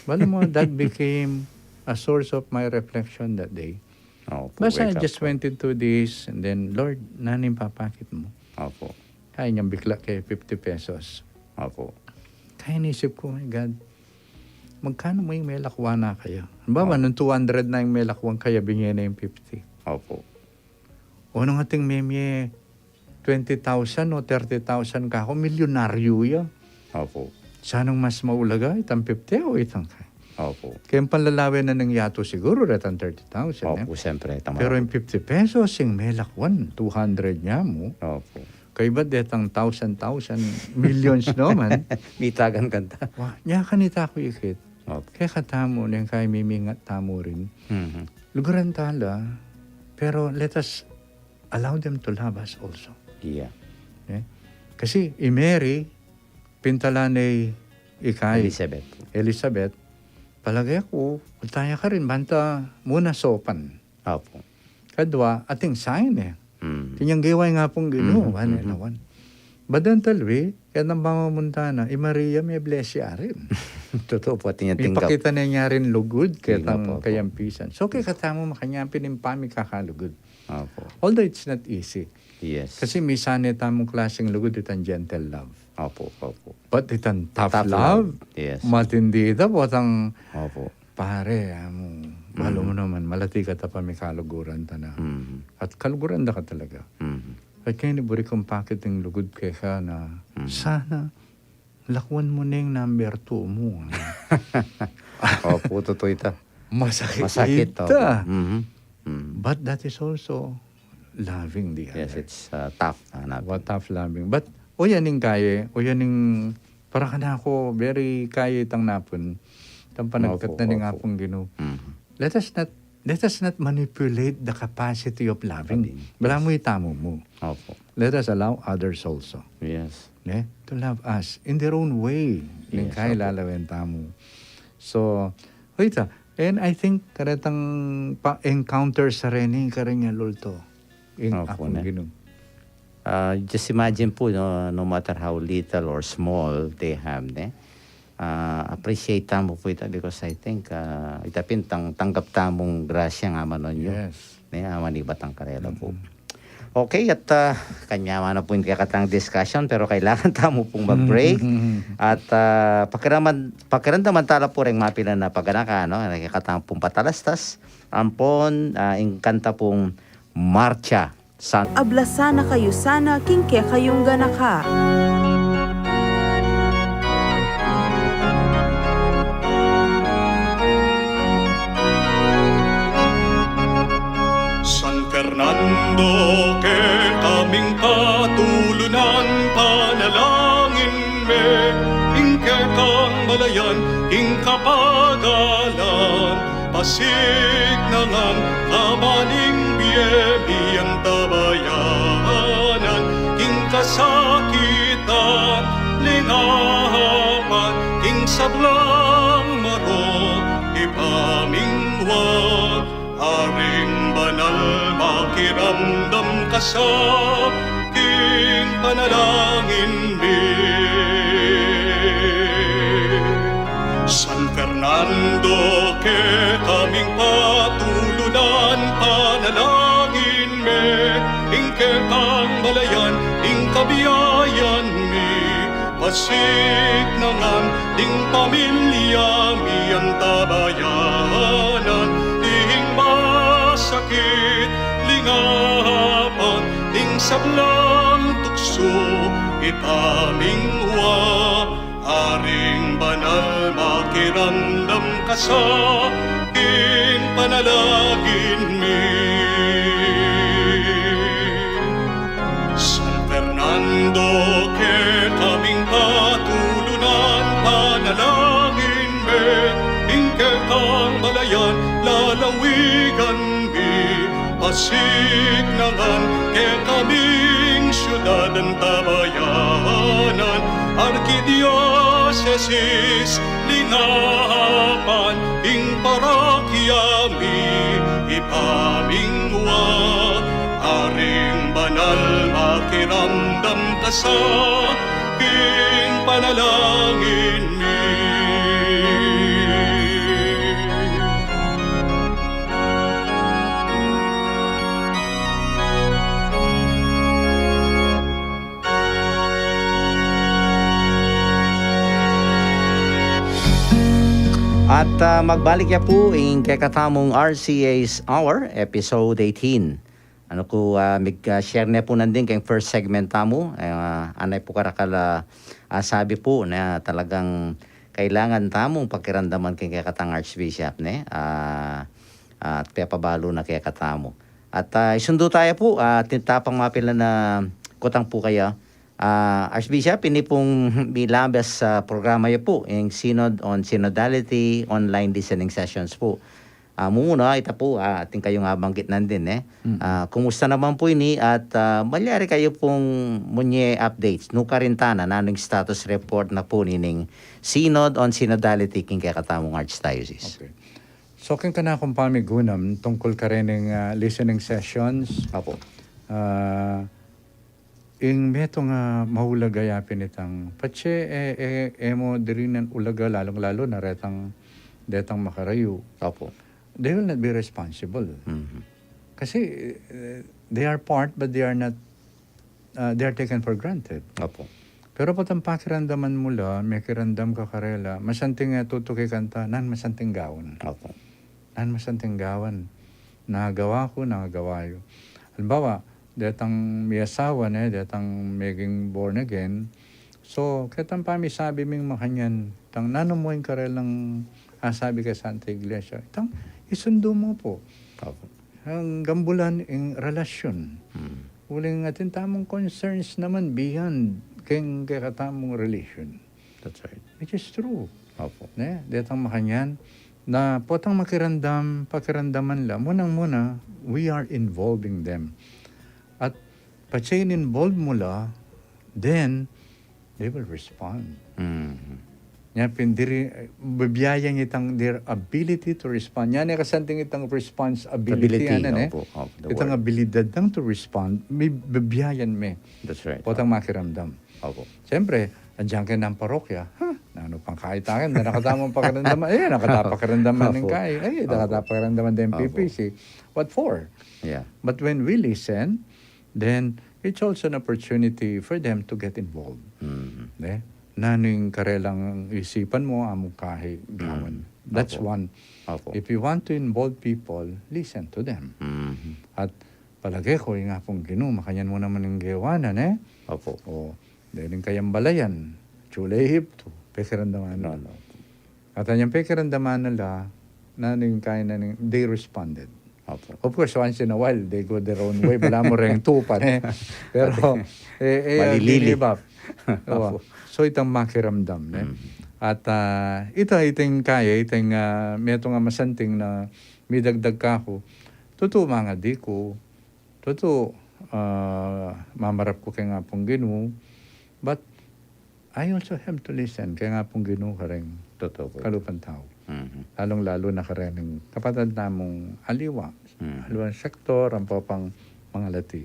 Balu mu, that became a source of my reflection that day. Opo, Basta I wake up just call. went into this, and then, "Lord, nanu ing papakit mu?" Opo. Kaya niyang bikla ke fifty pesos. Opo. Kaya inisip ku, "My God, magkanu mu ing melakwan na kaya?" Halimbawa, Opo. nung two hundred na ing melakwan kaya, binye na ing fifty. Opo. O nung ating memie twenty thousand o thirty thousand kaku, milyunaryu ya. Opo. Sanung mas maulaga itang fifty o itang ka? Opo. Keng panlalawen na ning yatu siguru, retang thirty thousand, Opo, eh. siyempre, tama. Pero ing fifty pesos, ing melakwan, two hundred ya mu. Opo. Kaybat detang thousand, thousand, millions naman. Mitagan kanta. Wa, nya kanita ku ikit. Opo. Kaya katamu, neng kaya mimingat tamu rin. Mhm. Luguran ta la, pero let us allow them to love us also. Iya. Eh? Kasi i Mary, pintalan ne i kay Elizabeth. Elizabeth, palage ku, ultaya karin, banta muna sopan. Opo. Kadwa, ating sign eh. Mm. Tinyang gewa ing Apung Ginu, Mhm, one and mhm. one. Badan talwi, kaya nang pamamunta na, i Maria me-bless ya rin. Totoo po, atin yang tinggap. Ipakita na niya rin lugud, Tinggap, ketang opo. kayampisan. So, kaya katamu makanyan pin ing pamikakalugud. Opo. Although it's not easy. Yes. Kasi misan ne tamung klaseng lugud itang gentle love. Opo, opo. But itang tough Tough love, love. Yes. matindi ita, potang Opo. Pare, amu, balu mu Mm. naman, malati ka ta pa mikaluguran ta na. Mm. At kaluguran da ka talaga. Mm. At kaya ni buri kung pakit ing lugud keka na Mm. Sana, lakwan mu ne ing number two mu. Opo, tutu ita. Masakit Masakit, ita. Opo. Mhm. Mhm. But that is also loving the other. Yes, it's, uh, tough, uh, loving. What tough loving. But, o yan ing kaya, o yan ing, para kanaku, very kaya itang napun. Itang panagkat Opo, na ning opo. Apung Ginu. Mhm. Let us not, let us not manipulate the capacity of loving. Loving, yes. Balamu itamu mu. Opo. Let us allow others also. Yes. Ne? To love us in their own way. Ning Yes, kaya opo. Lalawen tamu. So, o ita, and I think karetang pa-encounter sa reni, kareng ya lulto. Ing Opo, Apung ne? Ginu. Ah, just imagine po, no, no matter how little or small they have, ne? Ah, appreciate tamu po ita because I think, ah, ita pin tang-, tanggap tamung grasya nga manon yu. Yes. Ne, ah, manibat tang karela po. Mm-mm. Okay, at, ah, kanya man na po ing kekatang discussion, pero kailangan tamu pung mag-break. Mm-mm. At, ah, pakiraman-, pakiramdaman tala po reng mapilan a paganakan, no? Kekatang pung patalastas, ampon, ah, ing kanta pung Marcha. San Ablasan na kayu sana king kekayung ganaka. San Fernando, kekaming patulunan, panalangin me, ing kekang balayan, ing kapagalan, pasiknangan, kaban ing bie mi antabayanan, king kasakitan, lingapan, king sablang marok, ipamingwa, Aring banal, makiramdam ka sa king panalangin mi. San Fernando, kekaming patulunan, panalangin me, ing kekang balayan, ing kabiayan mi, pasiknangan, ding pamilya mi antabayanan, ding masakit, lingapan, ding sablang tuksu, ipamingwa, Aring banal, makiramdam ka sa king panalangin mi. San Fernando, kekaming patulunan, panalangin me, ing kekang balayan, lalawigan mi, pasiknangan, kekaming syudad antabayanan, arkidiosesis, lingapan, ing parokya mi, ipamingwa, Aring banal, makiramdam ka sa king panalangin mi. At, ah, magbalik ya pu ing kekatamung R C A's Hour, episode eighteen. Anu ku, ah, mig, ah, share ne pu nandin keng first segment tamu, ah, anay pu karakal, ah, ah, sabi pu na talagang kailangan tamung pakiramdaman keng kekatang Archbishop, ne? Ah, at pepabalu na kekatamu. At, ah, isundu taya pu, ah, tinapang mapilan a kutang pu kaya. Ah, Archbishop, ini pung milabas a programa ya pu, ing Synod on Synodality online listening sessions pu. Ah, mumuna, ita pu, ah, atin kayung abanggit nandin, eh. Mm. Ah, kumusta naman pu ini at, ah, malyari kayu pung munye updates, nukarin tana, nanung status report na pu nining Synod on Synodality king kekatamung Archdiocese. Okay. So, king kanakung pamigunam, tungkul karening, ah, listening sessions, Apo. ah, ing metung a maulaga ya pin itang, patse, e, e, e mu dirinan ulaga, lalung-lalu na retang, detang makarayu. Apo. They will not be responsible. Mhm. Kasi, eh, they are part, but they are not, ah, they are taken for granted. Apo. Pero potang pakiramdaman mu la, mekiramdam ka karela, masanting, eh, tutuki kanta, nan masanting gawan. Apo. Nan masanting gawan. Nagawa ku, nagawa yu. Halimbawa, detang miyasawa, ne, detang meging born again, So, ketang pamisabi ming makanyan, itang nanu mu ing karelang asabi keng Santa Iglesia, itang isundu mu pu. Opo. Anggang bulan ing relasyun. Hmm. Uling atin tamung concerns naman beyond keng kekatamung relation. That's right. Which is true. Opo. Ne? Detang makanyan, na potang makiramdam, pakiramdaman la. Munang-muna, we are involving them. At patse in-involve mu la, then they will respond. Mhm. Nya pin diri, bibiayan itang their ability to respond. Nya ne kasanting itang responsibility, ability, ano, ne? Opo, opo, the itang word. Abilidad nang to respond, bibiayan me. That's right. Potang makiramdam. Opo. Siyempre, andiyan kayo ng parokya, ha? Nanu pang kahit akin, na nakatamang pakiramdaman, eh, nakatapakiramdaman ng Opo. Kai, eh, Opo. Nakatapakiramdaman ng Opo. P P C. What for? Yeah. But when we listen, then it's also an opportunity for them to get involved. Mm. Ne? Nanu ing karelang isipan mu, amu kahi gawan. Mm. That's Opo. One. Opo. If you want to involve people, listen to them. Mm. At palage ku, ing Apung Ginu, makanyan mu naman ing gewa na, ne? Opo. O, deni kayang balayan, chule Ehipto, pekiramdaman na. No, no. At anyang pekiramdaman na la, nanu ing kai na ning, they responded. Opo. Of course, once in a while, they go their own way. Balamu reng tupa, ne? Pero, eh, eh, malilili. Give up. Opo. Opo. So, itang makiramdam, ne? Mm. At, ah, ita, iting kaya, iting, ah, metung a masanting na midagdag kaku. Tutu, mangadi ku, tutu, ah, mamarap ku keng Apung Ginu, but I also have to listen keng Apung Ginu kareng Totoo po. Kalupang tau. Mhm. Lalung-lalu na kareng kapatad namung aliwa. Mhm. Aliwang sektor, ampo pang mangalati.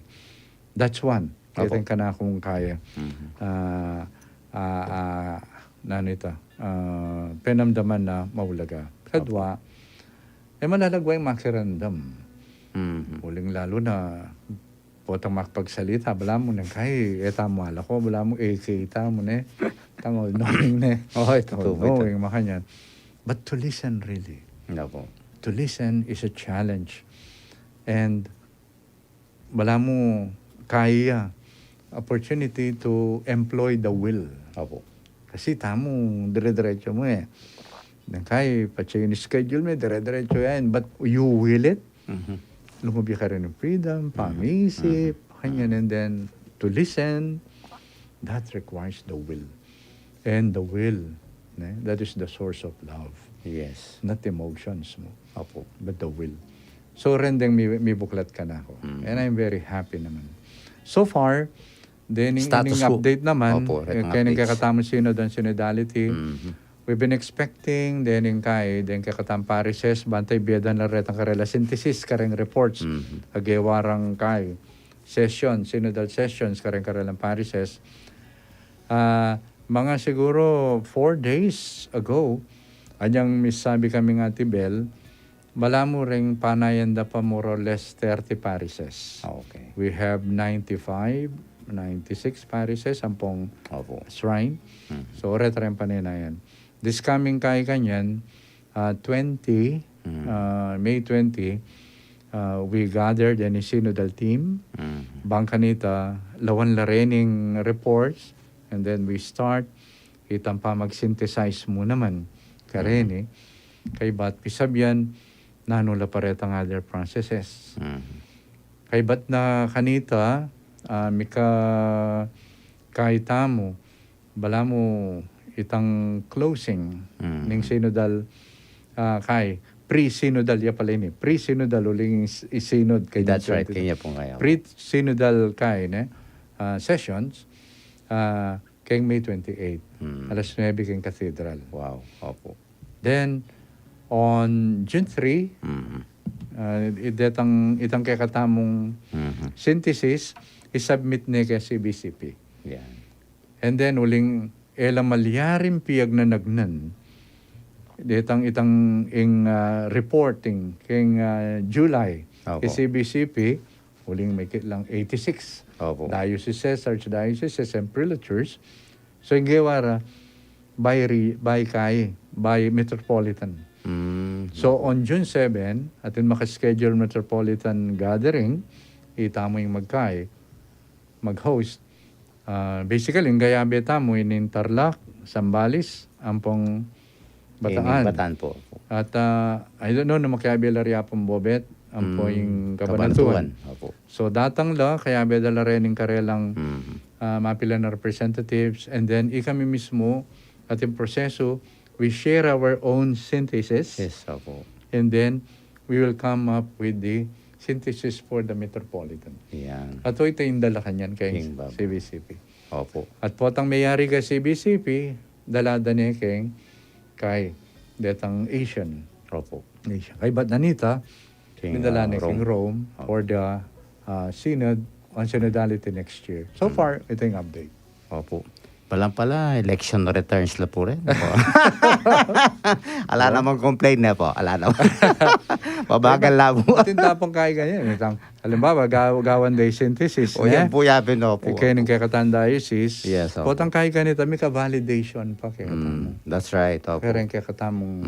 That's one. Opo. Kaya kanakung kaya. Mhm. Ah, ah, ah, nanu ita? Ah, penamdaman na maulaga. Opo. Kadua, e, malalagwa ing makiramdam. Mhm. Uling lalu na, potang makapagsalita, balamu neng kai, e tamu alako, balamu e kita mu ne, tang all-knowing ne. Oo, ito po, all-knowing, makanyan. But to listen, really. Opo. To listen is a challenge. And balamu kaya opportunity to employ the will. Opo. Kasi tamu, dire-diretso mu e. Neng kai, patse ing schedule me, dire-diretso yan. But you will it? Mhm. Lumubli ka rin ng freedom, mhm, pamisip, mhm, kanyan, mhm, and then to listen, that requires the will. And the will, ne? That is the source of love. Yes. Not emotions mu. Opo. But the will. So, rendeng mi, mibuklat kanaku. Mm. And I'm very happy naman. So far, then, status quo. Ining update naman, opo, eh, retang kaya ning updates. Kekatamung synod on synodality. Mm-hmm. We've been expecting, then ing kai, then kekatamung parishes, bantay bie da na retang karela synthesis, kareng reports. Mm-hmm. Agewa rang kai, session, synodal sessions, kareng karelang parishes. Ah, mga siguro four days ago, anyang misabi kami nga Ate Bel, balamu reng panayan da pa more or less thirty parishes. Ah, okay. We have ninety-five, ninety-six parishes, ampong opo. Shrine. Mhm. So, reta reng panayan. This coming kai kanyan, ah, twenty, mm, ah, May twenty, ah, we gathered any synodal team. Mm. Bang kanita, lawan la rening reports, and then we start, itang pamag-synthesize mu naman. Kareni, mm, kaybat pisabyan, nanu la pa retang other processes. Mm. Kaybat na kanita, ah, mika kai tamu, balamu itang closing, mm, ning synodal, ah, kai, pre-synodal ya pala ini. Pre-synodal uling s-, i-synod kaya. That's right, twenty. Kanya po kaya. Pre-synodal kai, ne? Ah, sessions, ah, keng May twenty-eight. Mm. Alas nuebe keng cathedral. Wow, opo. Then, on June three, mm, ah, i-, detang, itang kekatamung, mhm, synthesis, i-submit ne keng C B C P. Yan. And then, uling e la malyaring piagnanagnan, detang itang ing, ah, reporting keng, ah, July, opo, keng C B C P, uling maigit lang eighty-six. Opo. Dioceses, archdioceses, and prelatures. So, ing gewa ra, by re-, by kai, by metropolitan. Mm, so, opo, on June seven, atin maka-schedule metropolitan gathering, itamu ing magkai, mag-host. Ah, basically, ing kayabe tamu ini Tarlac, Zambales, ampong Bataan. Ini Bataan po. At, ah, I don't know na makiabe la ria pung Bovet, ampo ing Cabanatuan. Cabanatuan. Opo. So, datang la, kayabe da la rin ing karelang, ah, mapilan a representatives, and then ikami mismu, ating proseso, we share our own synthesis. Yes, opo. And then, we will come up with the synthesis for the metropolitan. Yan. At ito ing dala kanyan kay C B C P. Opo. At potang meyari kay C B C P, dala da ne keng kay detang Asian. Opo. Asian. Kay bat nanita, dala ne keng Rome for the, ah, synod, on synodality next year. So far, ito ing update. Opo. Palang pala, election returns la po rin. Opo. Ala namang complain na po. Ala namang. Mabagal la po. Atin tapang kay ganyan. Itang, halimbawa, gaw-, gawan da ing synthesis, o, ne? Yan po, yapin, opo. Kaya ning kekatang diocese, yes, opo. Potang kay ganita, mika-validation pa kekatang. That's right, opo. Pero ing kekatamung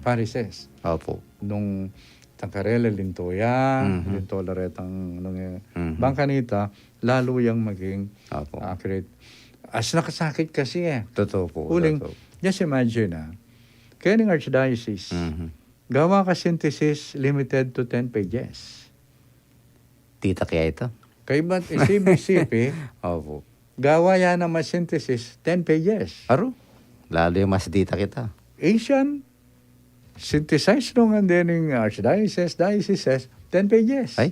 parishes. Opo. Nung tangkarela linto ya, linto la retang nung, eh, bang kanita, lalu yang maging accurate. As nakasakit kasi eh. Totoo po, uling, totoo. Just imagine, ah. Kaya ning archdiocese, gawa ka synthesis limited to ten pages. Tita kaya ito? Kaybat C B C P, opo. Gawa ya naman synthesis, ten pages. Aru? Lalu yang mas dita kita. Asian, synthesize nung and then ing archdiocese, dioceses, ten pages. Ay?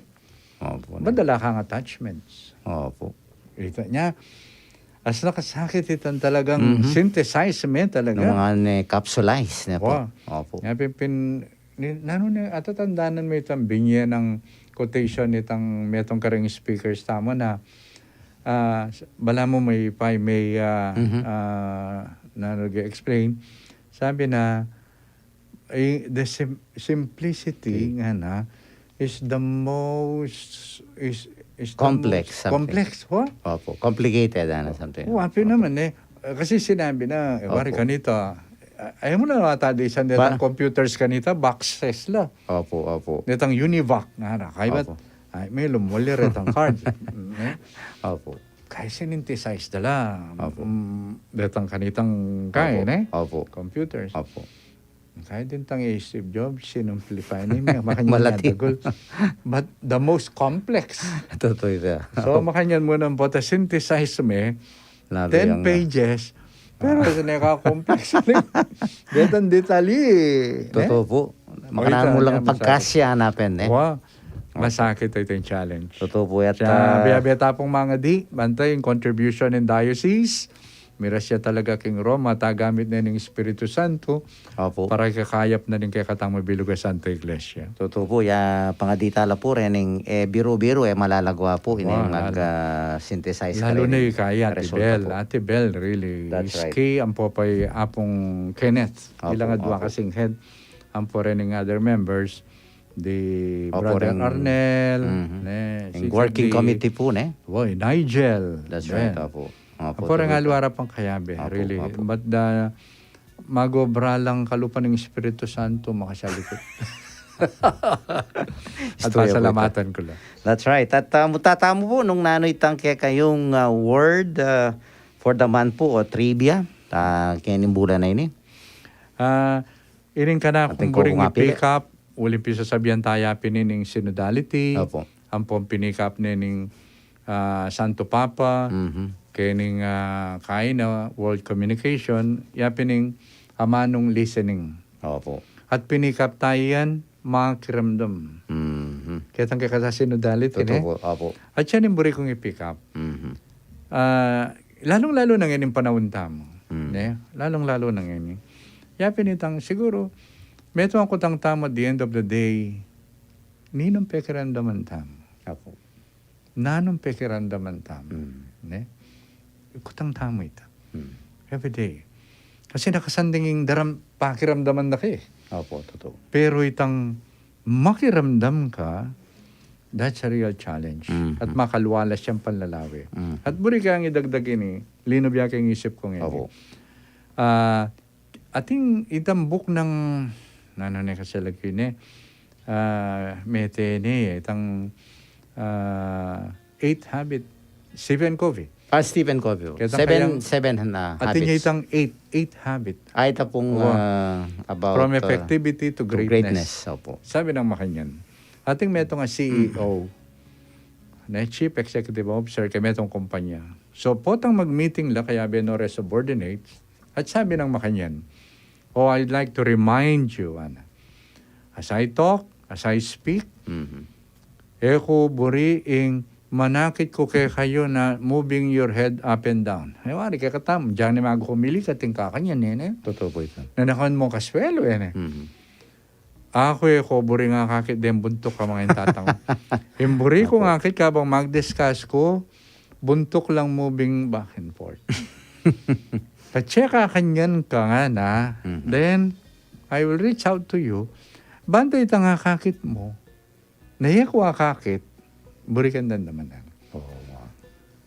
Opo. Madala kang attachments. Opo. Ita niya, as nakasakit itang talagang synthesize me talaga. Nung mga ne, capsulize ne po. Opo. Nga pin, pin, ni, nanu ne, atatandanan me itang binye nang quotation itang metong karing speakers tamu na, ah, s-, bala mu may, pa, may, ah, ah, nanu, explain. Sabi na, eh, the sim-, simplicity nga na is the most, is, is the most complex, something. Complex, ho? Opo, complicated, ano, something. O, apin naman eh. Eh, kasi sinabi na, eh, wari kanita, ah, ayaw mo na ata di isang detang computers kanita, boxes la. Opo, opo. Detang Univac, nga na, kaybat, ay, may lumuli retang card. Mm, eh. Opo. Kaya sinynthesize da la, mm, detang kanitang kay, ne? Opo. Computers. Opo. Kaya din tang i Steve Jobs, sinumplify na yung mga kanyang dagul. But the most complex. Totoo ita. So, makanyan mu nang photosynthesize me, ten pages, pero sa neka-complex ulit. Detang detalye, ne? Totoo po. Makanyan mu lang pagkasya hanapin, ne? Wa, masakit ito yung challenge. Totoo po yata. Sa biya-biya tapong mga di, bantay yung contribution ng diocese, miras ya talaga king Roma, tagamit na ning Espiritu Santo, opo, para kakayap na ning kekatang mabilug a Santa Iglesia. Totoo po, ya pangadita la po rin ning, eh, biru-biru, eh, malalagwa po, ine mag, ah, synthesize. Lalu na yung kaya, Ate Bel. Ate Bel, really. That's right. Key ang popay Apong Kenneth. Opo, bilang adwa kasing head, ang po rin ng other members, the Brother Arnel, ne, yung working committee po, ne? Boy, Nigel. That's right, opo. Opo, ang purang alwara pang kayabe, really. But the, magobra lang kalupa ng Espiritu Santo, makasalikot. At pasalamatan ko lang. That's right. At, ah, mutatamu po nung nanu itang kekayung, ah, word, ah, for the month po o trivia, ah, kaya ning bulan na ini. Ah, iring kanakung buring i-pick up, uling pisasabian taya pin ining synodality, opo, ampong pinikap ne ning, ah, Santo Papa, kening, ah, kaina World Communication, ya pin ing amanung listening. Opo. At pinikap taya yan, makiramdam. Ketang kekatang synodality, ne? Totoo po, opo. At yan ing buri kung i-pick up. Ah, lalung-lalu na ngening panaun tamu, ne? Lalung-lalu na ngeni. Ya pin itang siguro, metung kutang tamu at the end of the day, ninung pekiramdaman tamu. Opo. Nanung pekiramdaman tamu, ne? Kutang tamu ita. Every day. Kasi nakasanding ing daram-, pakiramdaman na ka eh. Opo, totoo. Pero itang makiramdam ka, that's a real challenge. At makalwalas yang panlalawe. At buri kayang idagdag ini, linub ya keng isip kung ini. Opo. Ah, ating itang book ng, nanu ne kasi lagi ne, ah, mete ne, itang, ah, Eight Habit, Stephen Covey. Ah, Stephen Covey. Kaya itang seven, kayang, seven na atin niya habits. Itang eight, eight habit. Ah, ita pung, Opo. ah, about, From ah, effectivity to to greatness. greatness. Opo. Sabi ng Makanyan, atin metung a C E O, Mm. na Chief Executive Officer, kaya metung kumpanya. So, potang mag-meeting la, kaya beno re subordinates, at sabi ng Makanyan, "Oh, I'd like to remind you," ana, "as I talk, as I speak, Mhm. e ku buri ing manakit ku kekayu na moving your head up and down." E, wari kekatamu, dinan ne maghumili ka, atin kakanyan, e, ne? Totoo po ita. Nanakan mu kaswelu, e, ne? Mhm. Aku, e ku buri ngakakit deng buntuk, a manga intatang. Ing buri ku Opo. ngakit kabang mag-discuss ku, buntuk lang moving back and forth. At saka kakanyan ka ngana, Mhm. then I will reach out to you. Banta itang akakit mu, na e ku akakit, buri kang damdaman. Oo, nga.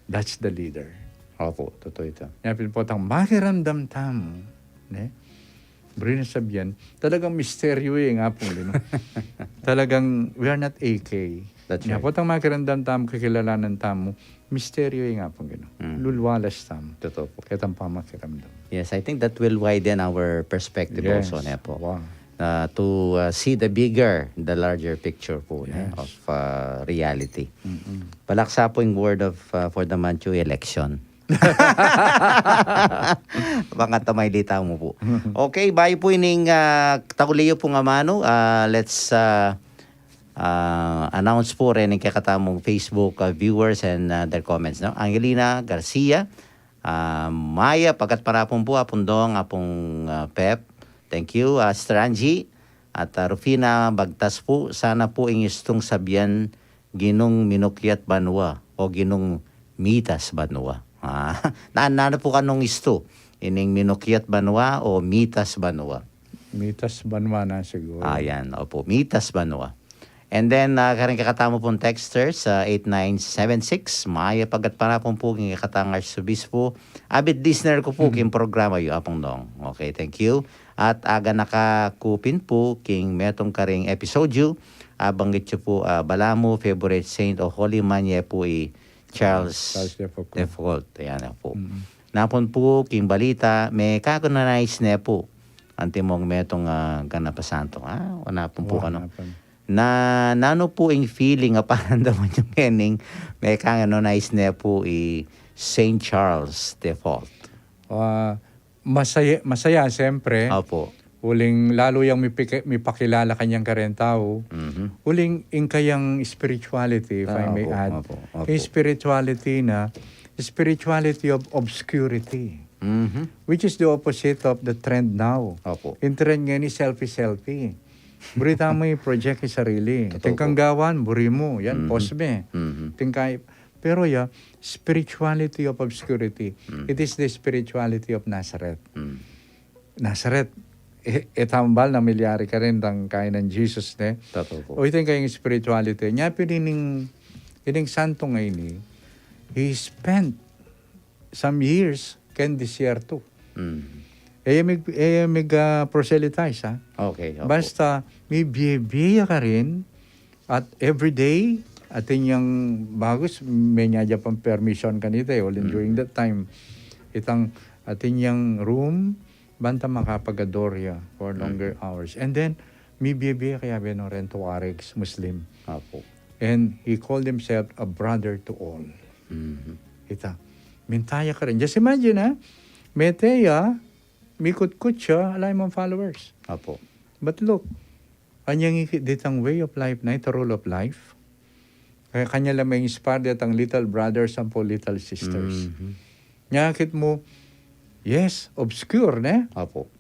That's the leader. Opo, totoo ita. Nya pin potang makiramdam tamu, ne? Buri na sabian, talagang misteryo e, ing Apung Ginu. Talagang we are not A K. That's Nya right. potang makiramdam tamu, kakilalanan tamu, misteryo e, ing Apung Ginu. Mm. Lulwalas tamu. Totoo po. Ketang pamakiramdam. Yes, I think that will widen our perspective Yes. also, ne po? Wow. Uh, to, uh, see the bigger, the larger picture po, ne, Yes. of, uh, reality. Mm-mm. Palaksa po ing word of, uh, for the month, yung election. Bang ata mailita mu po. Okay, bayu po ining, ah, tauli yu pung amanu, ah, let's, ah, ah, announce po reng kekatamung Facebook, ah, viewers and, ah, their comments, no? Angelina Garcia, ah, mayap a gatpanapun po, Apung Dong, Apung, ah, Pep. Thank you, ah, Strangy. At, ah, Rufina Bagtas po, sana po ing istung sabian Ginung minukyat banua o Ginung mitas banua. Ah, na, nanu po kanung istu? Ining minukyat banua o mitas banua? Mitas banua na siguro. Ayan, opo, mitas banua. And then, ah, karing kekatamu pung texter sa eight nine seven six, mayap a gatpanapun po king kekatang Arsobispo. Avid listener ku po king programa yu, Apung Dong. Okay, thank you. At aganaka ku pin po king metung karing episode yu, abanggit yu po, ah, balamu favorite saint o holy man ye po i Charles Charles de Foucauld. de Foucauld. Ayan na po. Mm. Napun po king balita, mekakanonize ne po antimong metung, ah, ganapasanto. Ah, o napun po Wa, kanu. napun. Na, nanu po ing feeling a pakiramdaman yu ngening mekakanonize ne po i Saint Charles de Foucauld? Ah, masaya, masaya, siyempre. Opo. Uling lalo yang mipike-, mipakilala kanyang kareng tau. Mhm. Uling ing kayang spirituality, if I Ah, may opo, add. opo, opo. Ing spirituality na, spirituality of obscurity, Mhm. which is the opposite of the trend now. Opo. Ing trend ngeni selfie-selfie. Buri tamu i-project ing sarili. Totoo Tingkang po. gawan, buri mu. Yan, Mhm. post me. Mhm. Tingkang, pero ya, spirituality of obscurity. Mm. It is the spirituality of Nazareth. Mm. Nazareth, e, e tambal na milyari karin dang kainan Jesus, ne? Totoo po. O, ita ing kayang spirituality. Nya pin ining, ining santo ngeni, he spent some years keng disyerto. Mm. E ya mig-, e ya mig-, ah, proselytize, ha? Okay, opo. Basta, mibie-bie ya karin, at every day, atin yang bagus, menya ya pang permission kanita, e, uling Mm. during that time, itang atin yang room, banta makapag-adore ya for longer Mm. hours. And then, mibie-bie ya kaya beno reng Tuaregs, Muslim. Opo. And he called himself a brother to all. Mhm. Ita, minta ya karin. Just imagine, ha? Mete ya, mikutkut ya, ala ya mang followers. Opo. But look, anyang ikit ditang way of life na, ita rule of life. Kaya kanya la ma-inspire detang little brothers ampo little sisters. Mhm. Nya kit mu, yes, obscure, ne? Opo.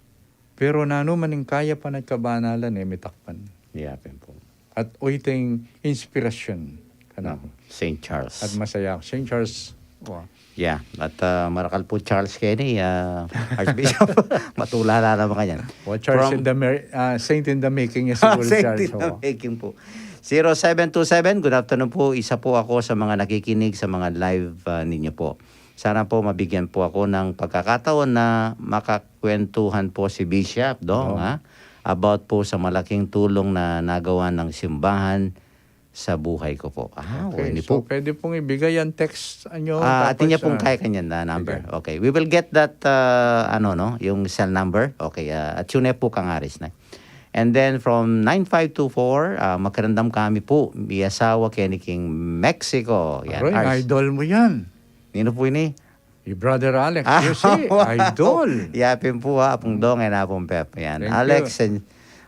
Pero nanu man ing kayapan at kabanalan, e mitakpan. Iya pin po. At oyting inspirasyon kanaku. Mm. Saint Charles. At masaya ako. Saint Charles, wa. Yeah. At, ah, marakal po Charles keni, ah, Archbishop. Matulala naman kanyan. O, Charles From in the mer-, ah, saint in the making ya siguro, Saint Charles, in the wa. making po. Zero seven two seven, good afternoon po. Isa po ako sa mga nakikinig sa mga live, ah, ninyo po. Sana po mabigyan po ako ng pagkakataon na makakwentuhan po si Bishop, Dong, Dong. ha? About po sa malaking tulong na nagawa ng simbahan sa buhay ko po. Ah, okay, ini so po. Pwede pong ibigay ang text nyo. Ah, atin niya pong kaya kanyan na number. Okay. Okay. We will get that, uh, ano, no? Yung cell number. Okay. Uh, at yun po kang Aris na. And then from nine five two four, uh, makiramdam kami po. May asawa keni king Mexico. Yan. Aroy, Ars. Idol mo yan. Nino po ini? Hi Brother Alex, ah, you see, idol. Yapin po ha, Apung Dong and Apung Pep. Yan. Thank Alex you. And,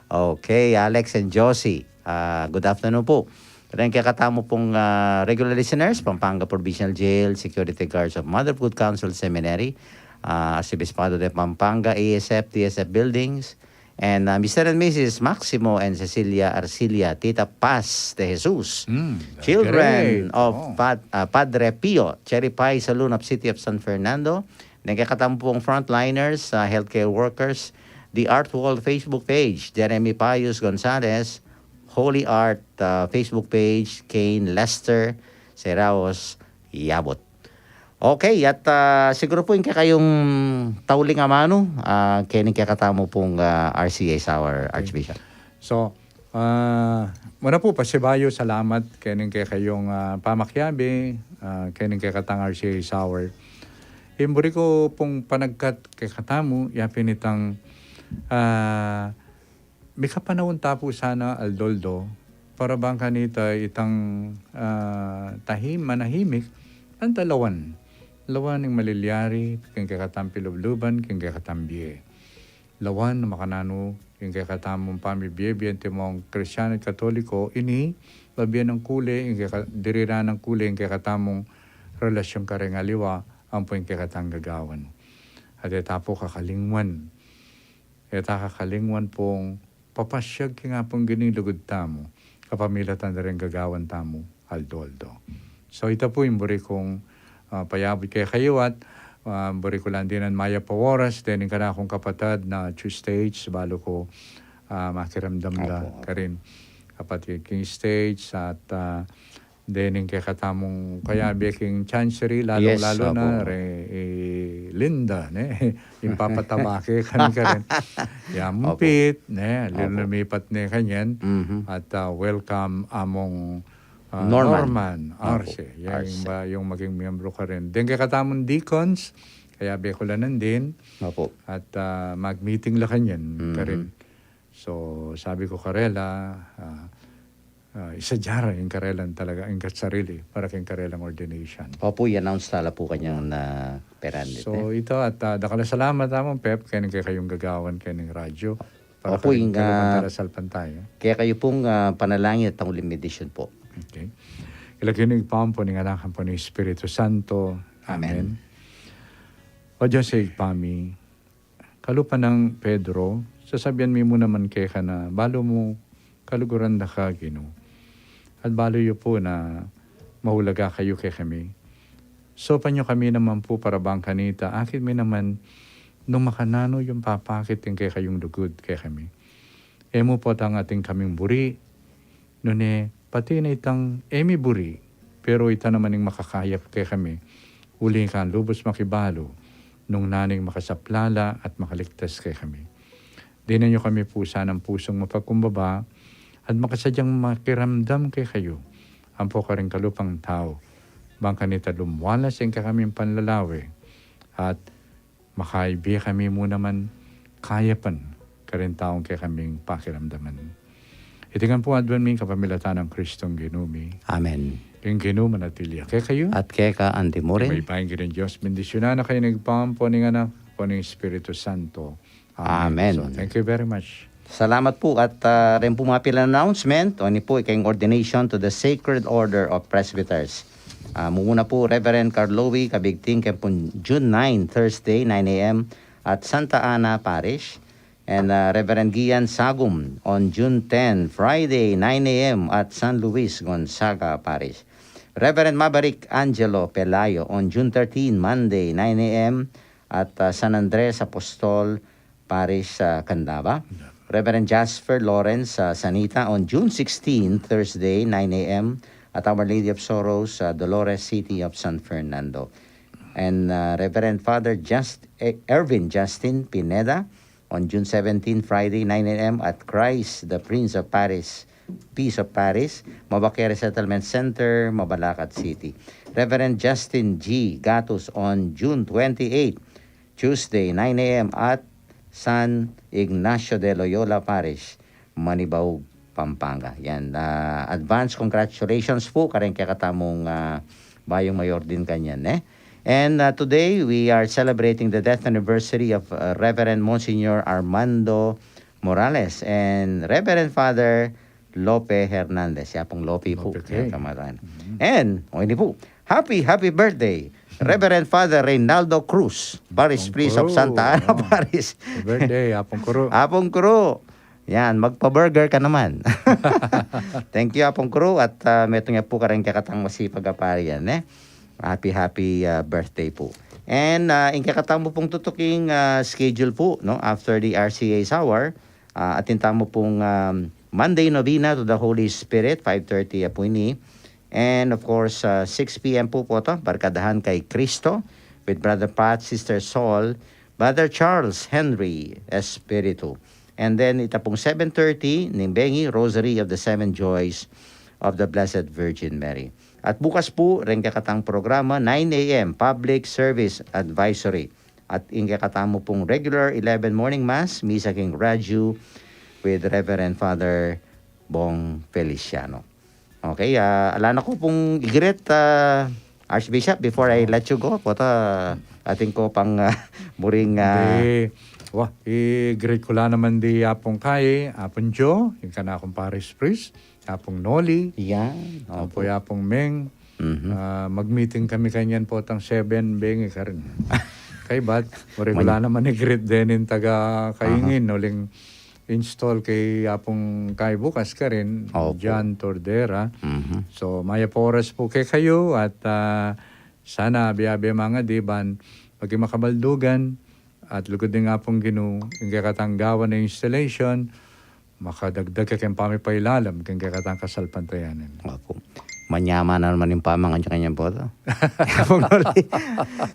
okay, Alex and Josie. Ah, good afternoon po. Then kaya katamu pong ah, regular listeners, Pampanga Provincial Jail, Security Guards of Mother of Good Counsel Seminary, ah, Arsibispado de Pampanga, A S F, T S F Buildings, and uh, Mister and Missus Maximo and Cecilia Arcilia, Tita Paz de Jesus, mm, children of oh. Pad, uh, Padre Pio, Cherry Pie Saloon of City of San Fernando, nagkakatampung frontliners, uh, healthcare workers, the Art World Facebook page, Jeremy Pius Gonzalez, Holy Art uh, Facebook page, Kane Lester Seraos Yabot. Okay, at ah, siguro po yung kekayung tauling amanu, ah, keni kekatamu pong ah, R C A Sauer, Archbishop. So, ah, muna po, pasibayu, salamat keni kekayung ah, pamakiabe, ah, keni kekatang R C A Sauer. Imburi ko pong panagkat kekatamu, yapin itang ah, Mikapanaun ta pu sana aldo-aldo para bang kanita itang ah, tahim, manahimik, anta lawan. Lawan ing malilyari king kekatang pilubluban, king kekatang bie. Lawan na makananu ing kekatamung pamibie-bie antimong Kristiano at Katoliko, ini, babie nang kule, ing keka, diriran nang kule ing kekatamung relasyon kareng aliwa, ampo ing kekatang gagawan. At e ta pu kakalingwan E ta kakalingwan pung papasyag king Apung Ginu ing lugud tamu, kapamilatan da ring gagawan tamu aldo-aldo. So ita pu ing buri kung ah, payabut kekayu at ah, buri ku lang dinan mayap a oras dening kanakung kapatad na Tuesday, balu ku ah, makiramdam da Opo, opo. karin kapatid king stage at ah, dening kekatamung kayabe king Chancery, lalung-lalu na re, i Linda, ne? Ing papataba ke kami karin. Yampit, ne? Lumipat ne kanyan. At ah, welcome among ah, Norman. Norman Arce. Yan, yung, ba, yung maging miyembro karin. Deng kekatamung deacons, kayabe ku la nandin. At ah, mag-meeting la kanyan karin. So, sabi ku karela, ah, ah, isadya ra ing karelang talaga, ing kasarili, para king karelang ordination. Opu, i-announce ta la pu kanyan na peran. So, ita at ah, dakal a salamat, Among Pep, keni kekayung gagawan kening radyo. Para Opu, karing ing, kalupan ah, tala salpantaya. Kekayu pung ah, panalangin at panguling bendisyon pu. Okay. King lagyu ning Ibpa, ampo ning Anak, ampo ning Espiritu Santo. Amen. Amen. O Dios, Ibpa mi, kalupa nang Pedro, sasabian mi mu naman keka na balu mu kaluguran da ka, Ginu. At balu yu pu na maulaga kayu kekami. Saupan yu kami naman pu para bang kanita, akit mi naman nung makananu yung papakit ing kekayung lugud kekami. E mu potang atin kaming buri, nune pati na itang e mi buri, pero ita naman ing makakayap kekami, uling ikang lubus makibalu, nung nanu ing makasaplala at makaligtas kekami. Dinan yu kami pu sanang pusung mapagkumbaba at makasadyang makiramdam kekayu, ampo karing kalupang tau, bang kanita lumwalas ing kekaming panlalawe, at makaibie kami mu naman kayapan karing taung kekaming pakiramdaman. Iti ngan pu aduan mi kapamilatan nang Kristong Ginu mi. Amen. Ing Ginu manatili ya kekayu. At keka anti mu rin. Mayupayang Ginung Dios, bendisyunan na kayu ning Ibpa, ampo ning Anak, ampo ning Espiritu Santo. Amen. Amen. So, thank you very much. Salamat pu at ah, ren pu mapilan announcement, o ini pu, ikeng ordination to the Sacred Order of Presbyters. Ah, mumuna pu Reverend Carlowi Kabigting, keng pung June nine, Thursday, nine a.m. at Santa Ana Parish, and ah, Reverend Gian Sagum on June ten, Friday, nine a.m. at San Luis Gonzaga Parish. Reverend Maverick Angelo Pelayo on June thirteen, Monday, nine a.m. at ah, San Andres Apostol Parish sa Candaba. Reverend Jasper Lawrence sa Sanita on June sixteen, Thursday, nine a.m. at Our Lady of Sorrows sa Dolores City of San Fernando. And ah, Reverend Father Just, eh, Ervin Justin Pineda on June seventeen, Friday, nine a.m. at Christ the Prince of Paris Piso Parish, Mabakere Settlement Center, Mabalacat City. Reverend Justin G. Gatus on June twenty-eight, Tuesday, nine a.m. at San Ignacio de Loyola Parish, Manibao, Pampanga. Yan, ah, advance congratulations po kareng kekatamung, ah, bayung mayor din kanyan, eh. And, ah, today, we are celebrating the death anniversary of, ah, Reverend Monsignor Armando Morales and Reverend Father Lope Hernandez. Yapung Lope po. Lope K. Yan, tama tayo. Mhm. And, o, ini po, happy, happy birthday, Reverend Father Reynaldo Cruz, Parish Priest of Santa Ana Parish. Happy birthday, Apung Kuru. Apung Kuru. Yan, magpa-burger ka naman. Thank you, Apung Kuru, at, ah, metung ya po kareng kekatang masipag a pari yan, eh. Happy, happy, ah, birthday po. And, ah, ing kekatamu pung tutuking, ah, schedule po, no, after the R C A hour, ah, atin tamu pung, um, Monday Novena to the Holy Spirit, five thirty ya po ini. And of course, uh, six p.m. po po to, Barkadahan kay Cristo with Brother Pat, Sister Sol, Brother Charles Henry Espiritu. And then ita pung seven thirty, ning bengi, Rosary of the Seven Joys of the Blessed Virgin Mary. At bukas po, reng kekatang programa, nine a.m., Public Service Advisory. At ing kekatamu pung regular eleven morning mass, misa king radyo with Reverend Father Bong Feliciano. Okay, ah, ala na ku pung i-greet, ah, Archbishop, before I let you go. Pota, atin ku pang, ah, muring, ah, Di, wa, i-greet ku la naman di Apung Kai, Apung Joe, ing kanakung parish priest, Apung Noli, yan, Apung, opo, Apung Meng. Mhm. Ah, mag-meeting kami kanyan potang seven, bengi karin. Kaybat, muring ku la naman i-greet deng taga Kaingin, uling install kay Apung Kai bukas karin, opo, John Tordera. Mhm. So, mayap a oras po kekayu at, ah, sana abe-abe mangadi ban maging makabaldugan at lugud ning Apung Ginu, ing kekatang gawan a installation, makadagdag ke keng pamipailalam keng kekatang kasalpantayanan. Opo. Manyaman na naman ing pamangan yu kanyan, Boto.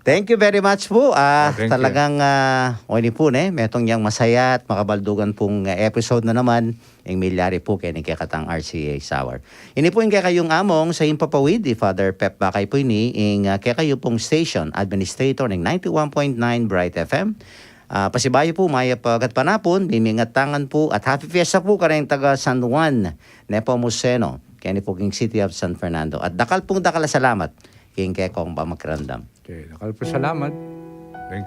Thank you very much po. Ah, thank you. Talagang, ah, o ini po, ne, metung yang masaya at makabaldugan pung, ah, episode na naman ing milyari po keni kekatang R C A Hour. Ini po ing kekayung among sa impapawid, i Father Pep Bakay po ini, ing, ah, kekayu pung station administrator ning ninety-one point nine Bright F M. Ah, pasibayu po, mayap a gatpanapun, mimingat tangan po, at happy fiesta po kareng taga San Juan Nepomuceno, keni po king City of San Fernando. At dakal pung dakal a salamat king kekong pamakiramdam. Okay, dakal pung salamat. Thank